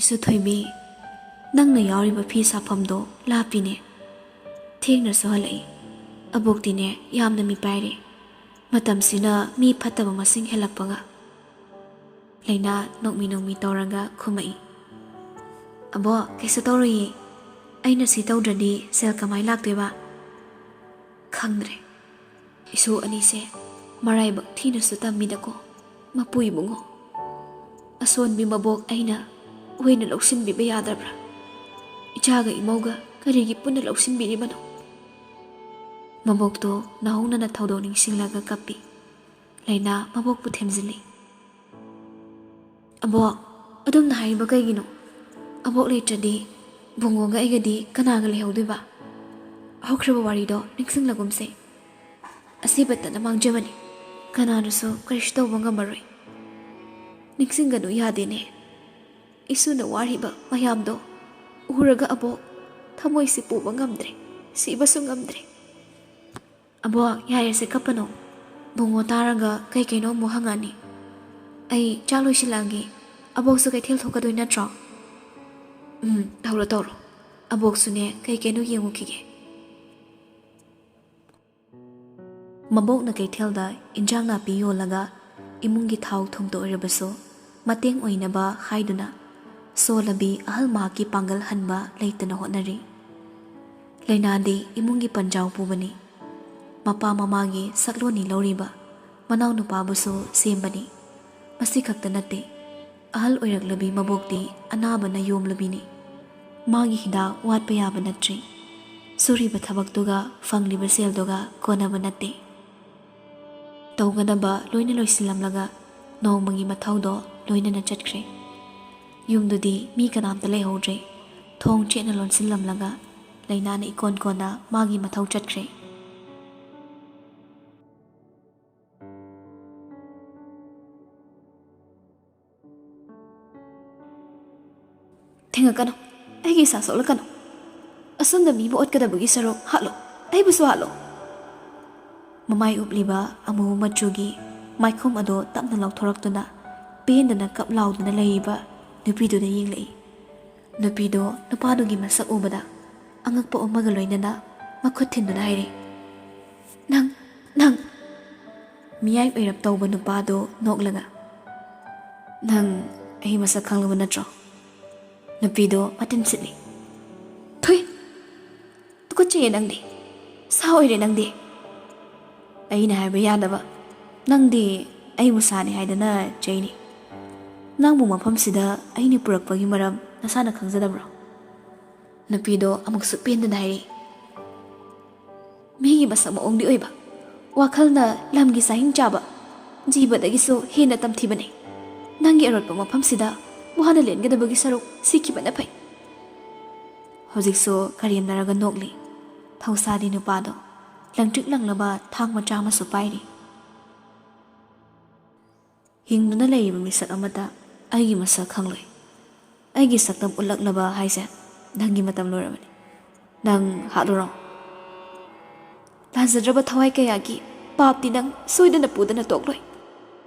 "ꯏꯁꯨ ꯊꯣꯏꯕꯤ, ꯅꯪꯅ ꯌꯥꯎꯔꯤꯕ ꯐꯤ ꯁꯥꯐꯝꯗꯣ ꯂꯥꯞꯄꯤꯅꯦ꯫ ꯊꯦꯡꯅꯁꯨ ꯍꯜꯂꯛꯏ꯫ ꯑꯕꯣꯛꯇꯤꯅꯦ ꯌꯥꯝꯅ ꯃꯤꯄꯥꯏꯔꯦ꯫ ꯃꯇꯝꯁꯤꯅ ꯃꯤ ꯐꯠꯇꯕ ꯃꯁꯤꯡ ꯍꯦꯜꯂꯛꯄꯒ꯫" ꯂꯩꯅꯥ ꯅꯣꯛꯃꯤ ꯅꯣꯛꯃꯤ ꯇꯧꯔꯒ ꯈꯨꯝꯃꯛꯏ, "ꯑꯕꯣ, ꯀꯩꯁꯨ ꯇꯧꯔꯣꯏꯌꯦ꯫ ꯑꯩꯅ ꯁꯤ ꯇꯧꯗ꯭ꯔꯗꯤ ꯁꯦꯜ ꯀꯃꯥꯏ ꯂꯥꯛꯇꯣꯏꯕ? ꯈꯪꯗ꯭ꯔꯦ꯫ ꯏꯁꯨ ꯑꯅꯤꯁꯦ ꯃꯔꯥꯏꯕꯛ ꯊꯤꯅꯁꯨ ꯇꯝꯃꯤꯗꯀꯣ, ꯃꯄꯨ ꯏꯕꯨꯡꯉꯣ꯫ ꯑꯁꯣꯟꯕꯤ ꯃꯕꯣꯛ ꯑꯩꯅ ꯑꯣꯏꯅ ꯂꯧꯁꯤꯟꯕꯤꯕ ꯌꯥꯗꯕ꯭ꯔꯥ? ꯏꯆꯥꯒ ꯏꯃꯧꯒ ꯀꯔꯤꯒꯤ ꯄꯨꯟꯅ ꯂꯧꯁꯤꯟꯕꯤꯔꯤꯕꯅꯣ?" ꯃꯕꯣꯛꯇꯣ ꯅꯧꯍꯧꯅꯅ ꯊꯧꯗꯣꯛ ꯅꯤꯡꯁꯤꯡꯂꯒ ꯀꯞꯄꯤ꯫ ꯂꯩꯅꯥ ꯃꯕꯣꯛꯄꯨ ꯊꯦꯝꯖꯤꯜꯂꯤ꯫ "ꯑꯕꯣꯛ, ꯑꯗꯨꯝꯅ ꯍꯥꯏꯔꯤꯕ ꯀꯩꯒꯤꯅꯣ? ꯑꯕꯣꯛ ꯂꯩꯇ꯭ꯔꯗꯤ ꯕꯨꯡꯉꯣꯒ ꯑꯩꯒꯗꯤ ꯀꯅꯥꯒ ꯂꯩꯍꯧꯗꯣꯏꯕ? ꯍꯧꯈ꯭ꯔꯕ ꯋꯥꯔꯤꯗꯣ ꯅꯤꯡꯁꯤꯡꯂꯒꯨꯝꯁꯦ꯫ ꯑꯁꯤꯕꯇꯅ ꯃꯥꯡꯖꯕꯅꯤ꯫ ꯀꯅꯥꯅꯁꯨ ꯀꯔꯤꯁꯨ ꯇꯧꯕ ꯉꯝꯃꯔꯣꯏ꯫ ꯅꯤꯡꯁꯤꯡꯒꯅꯨ ꯌꯥꯗꯦꯅꯦ꯫ ꯏꯁꯨꯅ ꯋꯥꯔꯤꯕ ꯃꯌꯥꯝꯗꯣ ꯎꯔꯒ ꯑꯕꯣꯛ ꯊꯃꯣꯏꯁꯤ ꯄꯨꯕ ꯉꯝꯗ꯭ꯔꯦ, ꯁꯤꯕꯁꯨ ꯉꯝꯗ꯭ꯔꯦ꯫" "ꯑꯕꯣꯛ, ꯌꯥꯔꯦꯁꯦ, ꯀꯞꯄꯅꯣ꯫ ꯕꯨꯡꯉꯣ ꯇꯥꯔꯒ ꯀꯩ ꯀꯩꯅꯣ ꯑꯃꯨꯛ ꯍꯪꯉꯛꯑꯅꯤ꯫ ꯑꯩ ꯆꯥꯛ ꯂꯣꯏꯁꯤꯜꯂꯛꯑꯒꯦ꯫ ꯑꯕꯣꯛꯁꯨ ꯀꯩꯊꯦꯜ ꯊꯣꯛꯀꯗꯣꯏ ꯅꯠꯇ꯭ꯔꯣ?" "ꯎꯝ, ꯇꯧꯔꯣ, ꯇꯧꯔꯣ꯫ ꯑꯕꯣꯛꯁꯨꯅꯦ ꯀꯩ ꯀꯩꯅꯣ ꯌꯦꯡꯉꯨꯈꯤꯒꯦ꯫" ꯃꯕꯣꯛꯅ ꯀꯩꯊꯦꯜꯗ ꯏꯟꯖꯥꯡ ꯅꯥꯄꯤ ꯌꯣꯜꯂꯒ ꯏꯃꯨꯡꯒꯤ ꯊꯥꯎ ꯊꯨꯝꯇ ꯑꯣꯏꯔꯕꯁꯨ ꯃꯇꯦꯡ ꯑꯣꯏꯅꯕ ꯍꯥꯏꯗꯨꯅ ꯁꯣꯜꯂꯕꯤ ꯑꯍꯜ ꯃꯍꯥꯛꯀꯤ ꯄꯥꯡꯒꯜ ꯍꯟꯕ ꯂꯩꯇꯅ ꯍꯣꯠꯅꯔꯤ꯫ ꯂꯩꯅꯥꯗꯤ ꯏꯃꯨꯡꯒꯤ ꯄꯟꯖꯥꯎ ꯄꯨꯕꯅꯤ꯫ ꯃꯄꯥ ꯃꯃꯥꯒꯤ ꯁꯛꯂꯣꯟꯅꯤ ꯂꯧꯔꯤꯕ ꯃꯅꯥꯎꯅꯨꯄꯥꯕꯨꯁꯨ ꯁꯦꯝꯕꯅꯤ꯫ ꯃꯁꯤ ꯈꯛꯇ ꯅꯠꯇꯦ, ꯑꯍꯜ ꯑꯣꯏꯔꯛꯂꯕꯤ ꯃꯕꯣꯛꯇꯤ ꯑꯅꯥꯕꯅ ꯌꯣꯝꯂꯕꯤꯅꯤ꯫ ꯃꯥꯒꯤ ꯍꯤꯗꯥꯛ ꯋꯥꯠꯄ ꯌꯥꯕ ꯅꯠꯇ꯭ꯔꯤ꯫ ꯁꯨꯔꯤꯕ ꯊꯕꯛꯇꯨꯒ ꯐꯪꯂꯤꯕ ꯁꯦꯜꯗꯨꯒ ꯀꯣꯟꯅꯕ ꯅꯠꯇꯦ꯫ ꯇꯧꯒꯗꯕ ꯂꯣꯏꯅ ꯂꯣꯏꯁꯤꯜꯂꯝꯂꯒ ꯅꯣꯡꯃꯒꯤ ꯃꯊꯧꯗꯣ ꯂꯣꯏꯅꯅ ꯆꯠꯈ꯭ꯔꯦ꯫ ꯌꯨꯝꯗꯨꯗꯤ ꯃꯤ ꯀꯅꯥꯝꯇ ꯂꯩꯍꯧꯗ꯭ꯔꯦ꯫ ꯊꯣꯡ ꯆꯦꯠꯅ ꯂꯣꯟꯁꯤꯜꯂꯝꯂꯒ ꯂꯩꯅꯥꯅ ꯏꯀꯣꯟ ꯀꯣꯟꯅ ꯃꯥꯒꯤ ꯃꯊꯧ ꯆꯠꯈ꯭ꯔꯦ꯫ "ꯊꯦꯡꯉꯛꯀꯅꯨ, ꯑꯩꯒꯤ ꯏꯁꯥ ꯁꯣꯛꯂꯛꯀꯅꯨ꯫ ꯑꯁꯣꯝꯗ ꯃꯤꯕꯨ ꯑꯣꯠꯀꯗꯕꯒꯤ ꯁꯔꯨꯛ ꯍꯥꯠꯂꯣ, ꯑꯩꯕꯨꯁꯨ ꯍꯥꯠꯂꯣ꯫" ꯃꯃꯥꯏ ꯎꯞꯂꯤꯕ ꯑꯃꯨꯕ ꯃꯆꯨꯒꯤ ꯃꯥꯏꯈꯨꯝ ꯑꯗꯣ ꯇꯞꯅ ꯂꯧꯊꯣꯔꯛꯇꯨꯅ ꯄꯦꯟꯗꯅ ꯀꯞ ꯂꯥꯎꯗꯨꯅ ꯂꯩꯔꯤꯕ ꯅꯨꯄꯤꯗꯨꯗ ꯌꯦꯡꯂꯛꯏ꯫ ꯅꯨꯄꯤꯗꯣ ꯅꯨꯄꯥꯗꯨꯒꯤ ꯃꯁꯛ ꯎꯕꯗ ꯑꯉꯛꯄ ꯑꯃꯒ ꯂꯣꯏꯅꯅ ꯃꯈꯨꯠ ꯊꯤꯟꯗꯨꯅ ꯍꯥꯏꯔꯦ, "ꯅꯪ, ꯅꯪ!" ꯃꯤꯌꯥꯏ ꯑꯣꯏꯔꯞ ꯇꯧꯕ ꯅꯨꯄꯥꯗꯣ ꯅꯣꯛꯂꯒ, "ꯅꯪ ꯑꯩ ꯃꯁꯛ ꯈꯪꯂꯕ ꯅꯠꯇ꯭ꯔꯣ?" ꯅꯨꯄꯤꯗꯣ ꯃꯇꯤꯟ ꯁꯤꯠꯂꯤ꯫ "ꯊꯨꯏ! ꯇꯨꯀꯠꯆꯩꯌꯦ ꯅꯪꯗꯤ꯫ ꯁꯥ ꯑꯣꯏꯔꯦ ꯅꯪꯗꯤ꯫ ꯑꯩꯅ ꯍꯥꯏꯕ ꯌꯥꯗꯕ꯫ ꯅꯪꯗꯤ ꯑꯩꯕꯨ ꯁꯥꯅꯤ ꯍꯥꯏꯗꯅ ꯆꯩꯅꯤ꯫ ꯅꯪꯕꯨ ꯃꯐꯝꯁꯤꯗ ꯑꯩꯅ ꯄꯨꯔꯛꯄꯒꯤ ꯃꯔꯝ ꯅꯁꯥꯅ ꯈꯪꯖꯗꯕ꯭ꯔꯣ?" ꯅꯨꯄꯤꯗꯣ ꯑꯃꯨꯛꯁꯨ ꯄꯦꯟꯗꯅ ꯍꯥꯏꯔꯛꯏ, ꯃꯤꯒꯤ ꯃꯁꯛ ꯃꯑꯣꯡꯗꯤ ꯑꯣꯏꯕ, ꯋꯥꯈꯜꯅ ꯂꯝꯒꯤ ꯆꯥꯍꯤꯡ ꯆꯥꯕ, ꯖꯤꯕꯗꯒꯤꯁꯨ ꯍꯦꯟꯅ ꯇꯝꯊꯤꯕꯅꯤ꯫ ꯅꯪꯒꯤ ꯑꯔꯣꯠꯄ ꯃꯐꯝꯁꯤꯗ ꯋꯥꯅ ꯂꯦꯟꯒꯗꯕꯒꯤ ꯁꯔꯨꯛ ꯁꯤꯈꯤꯕꯅ ꯐꯩ꯫ ꯍꯧꯖꯤꯛꯁꯨ ꯀꯔꯦꯝꯅꯔꯒ ꯅꯣꯛꯂꯤ꯫ ꯊꯧꯁꯥꯗꯤ ꯅꯨꯄꯥꯗꯣ ꯂꯪꯇ꯭ꯔꯤꯛ ꯂꯪꯂꯕ ꯊꯥꯡ ꯃꯆꯥ ꯑꯃꯁꯨ ꯄꯥꯏꯔꯤ꯫ ꯍꯤꯡꯗꯨꯅ ꯂꯩꯔꯤꯕ ꯃꯤꯁꯛ ꯑꯃꯗ ꯑꯩꯒꯤ ꯃꯁꯛ ꯈꯪꯂꯣꯏ꯫ ꯑꯩꯒꯤ ꯁꯛꯇꯝ ꯎꯠꯂꯛꯅꯕ ꯍꯥꯏꯁꯦ ꯅꯪꯒꯤ ꯃꯇꯝ ꯂꯣꯏꯔꯕꯅꯤ꯫ ꯅꯪ ꯍꯥꯠꯂꯨꯔꯣ꯫ ꯂꯥꯟꯖꯗ꯭ꯔꯕ ꯊꯋꯥꯏ ꯀꯌꯥꯒꯤ ꯄꯥꯞꯇꯤ ꯅꯪ ꯁꯣꯏꯗꯅ ꯄꯨꯗꯅ ꯇꯣꯛꯂꯣꯏ꯫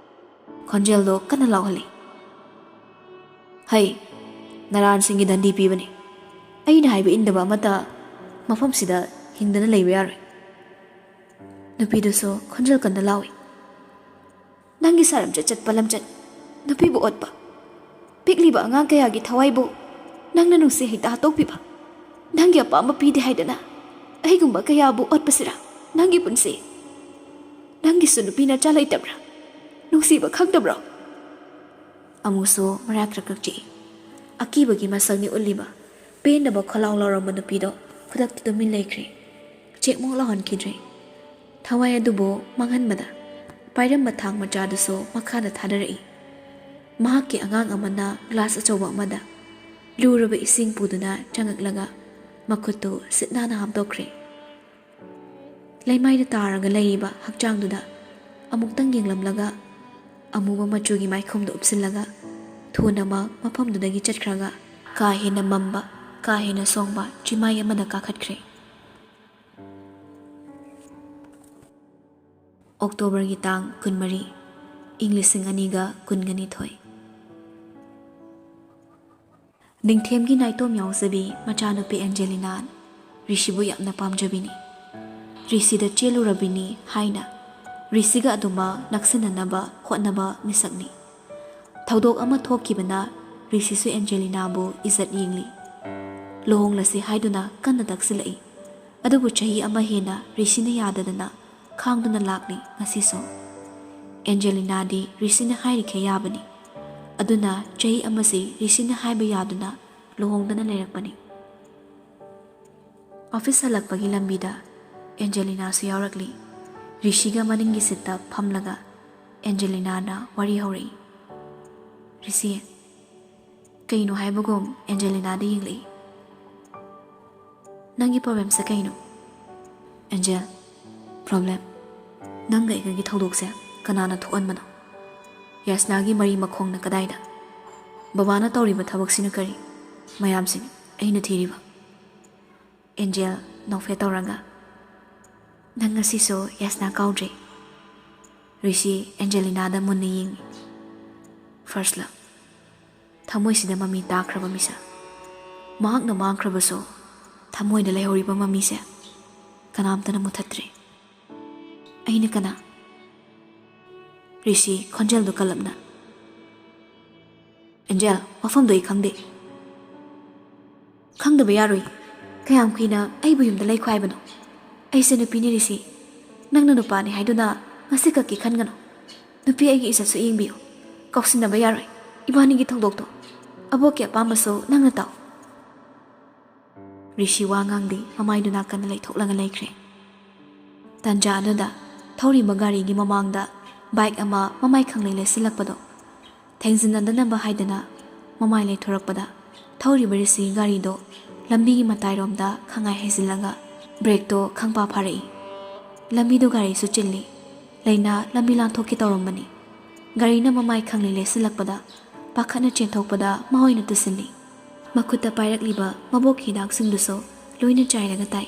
ꯈꯣꯟꯖꯦꯜꯗꯣ ꯀꯟꯅ ꯂꯥꯎꯍꯜꯂꯤ꯫ ꯍꯩ, ꯅꯔꯥꯟꯁꯤꯡꯒꯤ ꯗꯟꯗꯤ ꯄꯤꯕꯅꯤ꯫ ꯑꯩꯅ ꯍꯥꯏꯕ ꯏꯟꯗꯕ ꯑꯃꯠꯇ ꯃꯐꯝꯁꯤꯗ ꯍꯤꯡꯗꯅ ꯂꯩꯕ ꯌꯥꯔꯣꯏ꯫ ꯅꯨꯄꯤꯗꯨꯁꯨ ꯈꯣꯟꯖꯦꯜ ꯀꯟꯅ ꯂꯥꯎꯏ꯫ ꯅꯪꯒꯤ ꯁꯥꯔꯝꯆꯠ ꯆꯠꯄ ꯂꯝꯆꯠ, ꯅꯨꯄꯤꯕꯨ ꯑꯣꯠꯄ, ꯄꯤꯛꯂꯤꯕ ꯑꯉꯥꯡ ꯀꯌꯥꯒꯤ ꯊꯋꯥꯏꯕꯨ ꯅꯪꯅ ꯅꯨꯡꯁꯤ ꯍꯩꯇꯥ ꯍꯥꯠꯇꯣꯛꯄꯤꯕ, ꯅꯪꯒꯤ ꯑꯄꯥꯝꯕ ꯄꯤꯗꯦ ꯍꯥꯏꯗꯅ ꯑꯩꯒꯨꯝꯕ ꯀꯌꯥꯕꯨ ꯑꯣꯠꯄꯁꯤꯔ ꯅꯪꯒꯤ ꯄꯨꯟꯁꯤ? ꯅꯪꯒꯤꯁꯨ ꯅꯨꯄꯤ ꯅꯆꯥ ꯂꯩꯇꯕ꯭ꯔꯥ? ꯅꯨꯡꯁꯤꯕ ꯈꯪꯗꯕ꯭ꯔꯣ? ꯑꯃꯨꯛꯁꯨ ꯃꯔꯥ ꯀ꯭ꯔꯛ ꯀ꯭ꯔꯛ ꯆꯤꯛꯏ꯫ ꯑꯀꯤꯕꯒꯤ ꯃꯁꯛꯅꯤ ꯎꯠꯂꯤꯕ ꯄꯦꯟꯗꯕ ꯈꯣꯜꯂꯥꯎ ꯂꯥꯎꯔꯝꯕ ꯅꯨꯄꯤꯗꯣ ꯈꯨꯗꯛꯇ ꯇꯨꯃꯤꯟ ꯂꯩꯈ꯭ꯔꯦ꯫ ꯆꯦꯛꯃꯨꯛ ꯂꯥꯎꯍꯟꯈꯤꯗ꯭ꯔꯦ꯫ ꯊꯋꯥꯏ ꯑꯗꯨꯕꯨ ꯃꯥꯡꯍꯟꯕꯗ ꯄꯥꯏꯔꯝꯕ ꯊꯥꯡ ꯃꯆꯥꯗꯨꯁꯨ ꯃꯈꯥꯗ ꯊꯥꯗꯔꯛꯏ꯫ ꯃꯍꯥꯛꯀꯤ ꯑꯉꯥꯡ ꯑꯃꯅ ꯒ꯭ꯂꯥꯁ ꯑꯆꯧꯕ ꯑꯃꯗ ꯂꯨꯔꯕ ꯏꯁꯤꯡ ꯄꯨꯗꯨꯅ ꯆꯪꯉꯛꯂꯒ ꯃꯈꯨꯠꯇꯨ ꯁꯤꯠ ꯅꯥꯟꯅ ꯍꯥꯝꯗꯣꯛꯈ꯭ꯔꯦ꯫ ꯂꯩꯃꯥꯏꯗ ꯇꯥꯔꯒ ꯂꯩꯔꯤꯕ ꯍꯛꯆꯥꯡꯗꯨꯗ ꯑꯃꯨꯛꯇꯪ ꯌꯦꯡꯂꯝꯂꯒ ꯑꯃꯨꯕ ꯃꯆꯨꯒꯤ ꯃꯥꯏꯈꯨꯝꯗꯨ ꯎꯞꯁꯤꯜꯂꯒ ꯊꯨꯅꯃꯛ ꯃꯐꯝꯗꯨꯗꯒꯤ ꯆꯠꯈ꯭ꯔꯒ ꯀꯥ ꯍꯦꯟꯅ ꯃꯝꯕ, ꯀꯥ ꯍꯦꯟꯅ ꯁꯣꯡꯕ ꯆꯤꯃꯥꯏ ꯑꯃꯗ ꯀꯥꯈꯠꯈ꯭ꯔꯦ꯫ ꯑꯣꯛꯇꯣꯕꯔꯒꯤ ꯇꯥꯡ ꯀꯨꯟꯃꯔꯤ, ꯏꯪ ꯂꯤꯁꯤꯡ ꯑꯅꯤꯒ ꯀꯨꯟꯒ ꯅꯤꯊꯣꯏ꯫ ꯅꯤꯡꯊꯦꯝꯒꯤ ꯅꯥꯏꯇꯣꯝ ꯌꯥꯎꯖꯕꯤ ꯃꯆꯥꯅꯨꯄꯤ ꯑꯦꯟꯖꯦꯂꯤꯅꯥ ꯔꯤꯁꯤꯕꯨ ꯌꯥꯝꯅ ꯄꯥꯝꯖꯕꯤꯅꯤ꯫ ꯔꯤꯁꯤꯗ ꯆꯦꯜꯂꯨꯔꯕꯤꯅꯤ ꯍꯥꯏꯅ ꯔꯤꯁꯤꯒ ꯑꯗꯨꯃꯛ ꯅꯛꯁꯤꯟꯅꯅꯕ ꯍꯣꯠꯅꯕ ꯃꯤꯁꯛꯅꯤ꯫ ꯊꯧꯗꯣꯛ ꯑꯃ ꯊꯣꯛꯈꯤꯕꯅ ꯔꯤꯁꯤꯁꯨ ꯑꯦꯟꯖꯦꯂꯤꯅꯥꯕꯨ ꯏꯖꯠ ꯌꯦꯡꯂꯤ꯫ ꯂꯨꯍꯣꯡꯂꯁꯤ ꯍꯥꯏꯗꯨꯅ ꯀꯟꯅ ꯇꯛꯁꯤꯜꯂꯛꯏ꯫ ꯑꯗꯨꯕꯨ ꯆꯍꯤ ꯑꯃ ꯍꯦꯟꯅ ꯔꯤꯁꯤꯅ ꯌꯥꯗꯗꯅ ꯈꯥꯡꯗꯨꯅ ꯂꯥꯛꯂꯤ ꯉꯁꯤꯁꯨ꯫ ꯑꯦꯟꯖꯦꯂꯤꯅꯥꯗꯤ ꯔꯤꯁꯤꯅ ꯍꯥꯏꯔꯤꯈꯩ ꯌꯥꯕꯅꯤ꯫ ꯑꯗꯨꯅ ꯆꯍꯤ ꯑꯃꯁꯤ ꯔꯤꯁꯤꯅ ꯍꯥꯏꯕ ꯌꯥꯗꯨꯅ ꯂꯨꯍꯣꯡꯗꯅ ꯂꯩꯔꯛꯄꯅꯤ꯫ ꯑꯣꯐꯤꯁ ꯍꯜꯂꯛꯄꯒꯤ ꯂꯝꯕꯤꯗ ꯑꯦꯟꯖꯦꯂꯤꯅꯥꯁꯨ ꯌꯥꯎꯔꯛꯂꯤ꯫ ꯔꯤꯁꯤꯒ ꯃꯅꯤꯡꯒꯤ ꯁꯤꯠꯇ ꯐꯝꯂꯒ ꯑꯦꯟꯖꯦꯂꯤꯅꯥꯅ ꯋꯥꯔꯤ ꯍꯧꯔꯛꯏ꯫ "ꯔꯤꯁꯤ," ꯀꯩꯅꯣ ꯍꯥꯏꯕꯒꯨꯝ ꯑꯦꯟꯖꯦꯂꯤꯅꯥꯗ ꯌꯦꯡꯂꯛꯏ꯫ "ꯅꯪꯒꯤ ꯄ꯭ꯔꯣꯕ꯭ꯂꯦꯝꯁꯦ ꯀꯩꯅꯣ?" "Angel, problem? ꯅꯪꯒ ꯑꯩꯒꯒꯤ ꯊꯧꯗꯣꯛꯁꯦ ꯀꯅꯥꯅ ꯊꯣꯛꯍꯟꯕꯅꯣ? ꯌꯥꯁꯅꯥꯒꯤ ꯃꯔꯤ ꯃꯈꯣꯡꯅ ꯀꯗꯥꯏꯗ? ꯕꯕꯥꯅ ꯇꯧꯔꯤꯕ ꯊꯕꯛꯁꯤꯅ ꯀꯔꯤ? ꯃꯌꯥꯝꯁꯤꯅ ꯑꯩꯅ ꯊꯤꯔꯤꯕ?" ꯑꯦꯟꯖꯦꯜ ꯅꯣꯛꯐꯦꯠ ꯇꯧꯔꯒ, "ꯅꯪ ꯉꯁꯤꯁꯨ ꯌꯥꯁꯅꯥ ꯀꯥꯎꯗ꯭ꯔꯤ?" ꯔꯤꯁꯤ ꯑꯦꯟꯖꯦꯂꯤꯅꯥꯗ ꯃꯨꯟꯅ ꯌꯦꯡꯉꯤ꯫ "ꯐꯥꯔꯁ ꯂꯞ, ꯊꯃꯣꯏꯁꯤꯗ ꯃꯃꯤ ꯇꯥꯈ꯭ꯔꯕ ꯃꯤꯁꯛ꯫ ꯃꯍꯥꯛꯅ ꯃꯥꯡꯈ꯭ꯔꯕꯁꯨ ꯊꯃꯣꯏꯗ ꯂꯩꯍꯧꯔꯤꯕ ꯃꯃꯤꯁꯦ ꯀꯅꯥꯝꯇꯅ ꯃꯨꯊꯠꯇ꯭ꯔꯤ꯫ ꯑꯩꯅ ꯀꯅꯥ?" ꯔꯤꯁꯤ ꯈꯣꯟꯖꯦꯜꯗꯨ ꯀꯜꯂꯞꯅ꯫ "ꯑꯦꯟꯖꯦꯜ, ꯃꯐꯝꯗꯣ ꯑꯩ ꯈꯪꯗꯦ꯫" "ꯈꯪꯗꯕ ꯌꯥꯔꯣꯏ꯫ ꯀꯌꯥꯝ ꯀꯨꯏꯅ ꯑꯩꯕꯨ ꯌꯨꯝꯗ ꯂꯩꯈꯣ ꯍꯥꯏꯕꯅꯣ? ꯑꯩꯁꯦ ꯅꯨꯄꯤꯅꯤ ꯔꯤꯁꯤ꯫ ꯅꯪꯅ ꯅꯨꯄꯥꯅꯤ ꯍꯥꯏꯗꯨꯅ ꯉꯁꯤ ꯈꯛꯀꯤ ꯈꯟꯒꯅꯨ꯫ ꯅꯨꯄꯤ ꯑꯩꯒꯤ ꯏꯖꯠꯁꯨ ꯌꯦꯡꯕꯤꯌꯨ꯫ ꯀꯥꯎꯁꯤꯟꯅꯕ ꯌꯥꯔꯣꯏ꯫ ꯏꯕꯥꯅꯤꯒꯤ ꯊꯧꯗꯣꯛꯇꯣ ꯑꯕꯣꯛꯀꯤ ꯑꯄꯥꯝꯕꯁꯨ ꯅꯪꯅ ꯇꯧ꯫" ꯔꯤꯁꯤ ꯋꯥ ꯉꯥꯡꯗꯦ, ꯃꯃꯥꯏꯗꯨ ꯅꯥꯀꯟꯗ ꯂꯩꯊꯣꯛꯂꯒ ꯂꯩꯈ꯭ꯔꯦ꯫ ꯇꯥꯟꯖꯥ ꯑꯗꯨꯗ ꯊꯧꯔꯤꯕ ꯒꯥꯔꯤꯒꯤ ꯃꯃꯥꯡꯗ ꯕꯥꯏꯛ ꯑꯃ ꯃꯃꯥꯏ ꯈꯪꯂꯩ ꯂꯩꯁꯤꯜꯂꯛꯄꯗꯣ ꯊꯦꯡꯖꯤꯟꯅꯗꯅꯕ ꯍꯥꯏꯗꯅ ꯃꯃꯥꯏ ꯂꯩꯊꯣꯔꯛꯄꯗ, ꯊꯧꯔꯤꯕ ꯔꯤꯁꯤꯒꯤ ꯒꯥꯔꯤꯗꯣ ꯂꯝꯕꯤꯒꯤ ꯃꯇꯥꯏꯔꯣꯝꯗ ꯈꯪꯉꯥꯏ ꯍꯩꯖꯤꯜꯂꯒ ꯕ꯭ꯔꯦꯛꯇꯣ ꯈꯪꯄꯥ ꯐꯥꯔꯛꯏ꯫ ꯂꯝꯕꯤꯗꯣ ꯒꯥꯔꯤꯁꯨ ꯆꯤꯜꯂꯤ꯫ ꯂꯩꯅꯥ ꯂꯝꯕꯤ ꯂꯥꯟꯊꯣꯛꯀꯦ ꯇꯧꯔꯝꯕꯅꯤ꯫ ꯒꯥꯔꯤꯅ ꯃꯃꯥꯏ ꯈꯪꯂꯩ ꯂꯩꯁꯤꯜꯂꯛꯄꯗ ꯄꯥꯈꯠꯅ ꯆꯦꯟꯊꯣꯛꯄꯗ ꯃꯥ ꯑꯣꯏꯅ ꯇꯨꯁꯤꯜꯂꯤ꯫ ꯃꯈꯨꯠꯇ ꯄꯥꯏꯔꯛꯂꯤꯕ ꯃꯕꯣꯛꯀꯤ ꯍꯤꯗꯥꯛꯁꯤꯡꯗꯨꯁꯨ ꯂꯣꯏꯅ ꯆꯥꯏꯔꯒ ꯇꯥꯏ꯫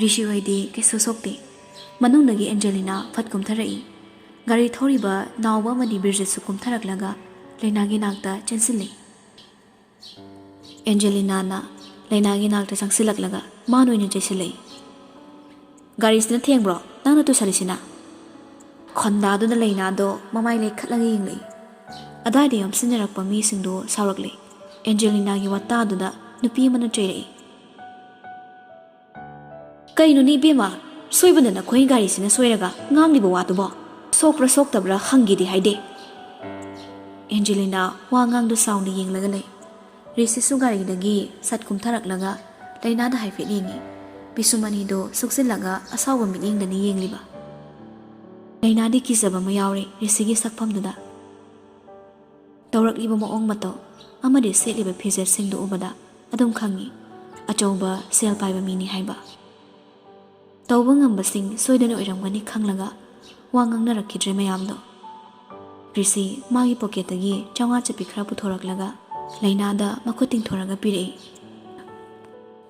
ꯔꯤꯁꯤ ꯍꯣꯏꯗꯤ ꯀꯩꯁꯨ ꯁꯣꯛꯇꯦ꯫ ꯃꯅꯨꯡꯗꯒꯤ ꯑꯦꯟꯖꯦꯂꯤꯅꯥ ꯐꯠ ꯀꯨꯝꯊꯔꯛꯏ꯫ ꯒꯥꯔꯤ ꯊꯧꯔꯤꯕ ꯅꯥꯎꯕ ꯑꯃꯗꯤ ꯕꯤꯔꯖꯤꯠꯁꯨ ꯀꯨꯝꯊꯔꯛꯂꯒ ꯂꯩꯅꯥꯒꯤ ꯅꯥꯛꯇ ꯆꯦꯟꯁꯤꯜꯂꯤ꯫ ꯑꯦꯟꯖꯦꯂꯤꯅꯥꯅ ꯂꯩꯅꯥꯒꯤ ꯅꯥꯛꯇ ꯆꯪꯁꯤꯜꯂꯛꯂꯒ ꯃꯥꯅ ꯑꯣꯏꯅ ꯆꯩꯁꯤꯜꯂꯛꯏ꯫ "ꯒꯥꯔꯤꯁꯤꯅ ꯊꯦꯡꯕ꯭ꯔꯣ ꯅꯪꯅ ꯇꯨꯁꯜꯂꯤꯁꯤꯅ?" ꯈꯣꯟꯗꯥꯗꯨꯅ ꯂꯩꯅꯥꯗꯣ ꯃꯃꯥꯏ ꯂꯩꯈꯠꯂꯒ ꯌꯦꯡꯂꯛꯏ꯫ ꯑꯗꯥꯏꯗ ꯌꯣꯝꯁꯤꯟꯅꯔꯛꯄ ꯃꯤꯁꯤꯡꯗꯣ ꯁꯥꯎꯔꯛꯂꯦ꯫ ꯑꯦꯟꯖꯦꯂꯤꯅꯥꯒꯤ ꯋꯥꯇꯥꯗꯨꯗ ꯅꯨꯄꯤ ꯑꯃꯅ ꯆꯩꯔꯛꯏ꯫ "ꯀꯩꯅꯣꯅꯦ ꯏꯕꯦꯝꯃ, ꯁꯣꯏꯕꯅ ꯅꯈꯣꯏꯒꯤ ꯒꯥꯔꯤꯁꯤꯅ ꯁꯣꯏꯔꯒ ꯉꯥꯡꯂꯤꯕ ꯋꯥꯗꯨꯕꯣ? ꯁꯣꯛꯄ꯭ꯔꯥ ꯁꯣꯛꯇꯕ꯭ꯔꯥ ꯍꯪꯒꯦꯗꯤ ꯍꯥꯏꯗꯦ꯫" ꯑꯦꯟꯖꯦꯂꯤꯅꯥ ꯋꯥ ꯉꯥꯡꯗꯨ ꯁꯥꯎꯅ ꯌꯦꯡꯂꯒ ꯂꯩ꯫ ꯔꯤꯁꯤꯁꯨ ꯒꯥꯔꯤꯗꯒꯤ ꯁꯠ ꯀꯨꯝꯊꯔꯛꯂꯒ ꯂꯩꯅꯥꯗ ꯍꯥꯏꯐꯦꯠ ꯌꯦꯡꯉꯤ꯫ ꯄꯤꯁꯨꯝ ꯑꯅꯤꯗꯨ ꯁꯨꯛꯆꯤꯜꯂꯒ ꯑꯁꯥꯎꯕ ꯃꯤꯠꯌꯦꯡꯗꯅꯤ ꯌꯦꯡꯂꯤꯕ꯫ ꯂꯩꯅꯥꯗꯤ ꯀꯤꯖꯕ ꯑꯃ ꯌꯥꯎꯔꯦ ꯔꯤꯁꯤꯒꯤ ꯁꯛꯐꯝꯗꯨꯗ꯫ ꯇꯧꯔꯛꯂꯤꯕ ꯃꯑꯣꯡ ꯃꯇꯧ ꯑꯃꯗꯤ ꯁꯦꯠꯂꯤꯕ ꯐꯤꯖꯦꯠꯁꯤꯡꯗꯨ ꯎꯕꯗ ꯑꯗꯨꯝ ꯈꯪꯉꯤ, ꯑꯆꯧꯕ ꯁꯦꯜ ꯄꯥꯏꯕ ꯃꯤꯅꯤ ꯍꯥꯏꯕ꯫ ꯇꯧꯕ ꯉꯝꯕꯁꯤꯡ ꯁꯣꯏꯗꯅ ꯑꯣꯏꯔꯝꯒꯅꯤ ꯈꯪꯂꯒ ꯋꯥ ꯉꯥꯡꯅꯔꯛꯈꯤꯗ꯭ꯔꯦ ꯃꯌꯥꯝꯗꯣ꯫ ꯔꯤꯁꯤ ꯃꯥꯒꯤ ꯄꯣꯀꯦꯠꯇꯒꯤ ꯆꯥꯝꯃꯉꯥ ꯆꯠꯄꯤ ꯈꯔ ꯄꯨꯊꯣꯔꯛꯂꯒ ꯂꯩꯅꯥꯗ ꯃꯈꯨꯠ ꯇꯤꯡꯊꯣꯔꯒ ꯄꯤꯔꯛꯏ꯫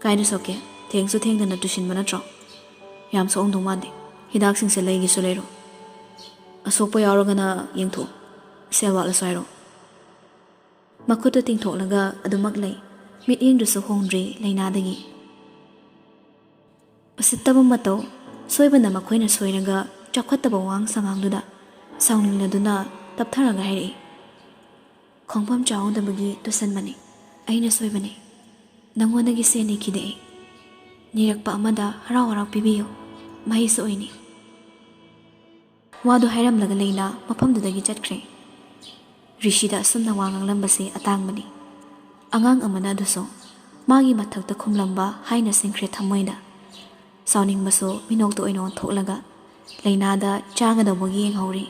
"ꯀꯥꯏꯗ ꯁꯣꯛꯀꯦ? ꯊꯦꯡꯁꯨ ꯊꯦꯡꯗꯅ ꯇꯨꯁꯤꯟꯕ ꯅꯠꯇ꯭ꯔꯣ? ꯌꯥꯝ ꯁꯣꯛꯑꯝꯗꯧ ꯃꯥꯟꯗꯦ꯫ ꯍꯤꯗꯥꯛꯁꯤꯡꯁꯦ ꯂꯩꯒꯦꯁꯨ ꯂꯩꯔꯣ꯫ ꯑꯁꯣꯛꯄ ꯌꯥꯎꯔꯒꯅ ꯌꯦꯡꯊꯣꯛꯑꯣ꯫ ꯁꯦꯜ ꯋꯥꯠꯂꯁꯨ ꯍꯥꯏꯔꯣ꯫" ꯃꯈꯨꯠꯇꯨ ꯇꯤꯡꯊꯣꯛꯂꯒ ꯑꯗꯨꯃꯛ ꯂꯩ꯫ ꯃꯤꯠꯌꯦꯡꯗꯨꯁꯨ ꯍꯣꯡꯗ꯭ꯔꯤ ꯂꯩꯅꯥꯗꯒꯤ꯫ ꯎꯁꯤꯠꯇꯕ ꯃꯇꯧ, ꯁꯣꯏꯕꯅ ꯃꯈꯣꯏꯅ ꯁꯣꯏꯔꯒ ꯆꯥꯎꯈꯠꯇꯕ ꯋꯥꯉꯥꯡ ꯁꯉꯥꯡꯗꯨꯗ ꯁꯥꯎꯅꯤꯡꯂꯗꯨꯅ ꯇꯞꯊꯔꯒ ꯍꯥꯏꯔꯛꯏ, "ꯈꯣꯡꯐꯝ ꯆꯥꯍꯧꯗꯕꯒꯤ ꯇꯨꯁꯟꯕꯅꯤ꯫ ꯑꯩꯅ ꯁꯣꯏꯕꯅꯤ꯫ ꯅꯪꯉꯣꯟꯗꯒꯤ ꯁꯦꯟ ꯅꯤꯈꯤꯗꯦ ꯑꯩ꯫ ꯅꯤꯔꯛꯄ ꯑꯃꯗ ꯍꯔꯥꯎ ꯍꯔꯥꯎ ꯄꯤꯕꯤꯌꯨ꯫ ꯃꯍꯩꯁꯨ ꯑꯣꯏꯅꯤ꯫" ꯋꯥꯗꯨ ꯍꯥꯏꯔꯝꯂꯒ ꯂꯩꯅꯥ ꯃꯐꯝꯗꯨꯗꯒꯤ ꯆꯠꯈ꯭ꯔꯦ꯫ ꯔꯤꯁꯤꯗ ꯑꯁꯨꯝꯅ ꯋꯥ ꯉꯥꯡꯂꯝꯕꯁꯦ ꯑꯇꯥꯡꯕꯅꯤ꯫ ꯑꯉꯥꯡ ꯑꯃꯅ ꯑꯗꯨꯁꯨ ꯃꯥꯒꯤ ꯃꯊꯛꯇ ꯈꯨꯝꯂꯝꯕ ꯍꯥꯏꯅ ꯁꯤꯡꯈ꯭ꯔꯦ ꯊꯃꯣꯏꯗ꯫ ꯁꯥꯎꯅꯤꯡꯕꯁꯨ ꯃꯤꯅꯣꯛꯇ ꯑꯣꯏꯅ ꯑꯣꯟꯊꯣꯛꯂꯒ ꯂꯩꯅꯥꯗ ꯆꯥꯒꯗꯧꯕꯒꯤ ꯌꯦꯡꯍꯧꯔꯤ꯫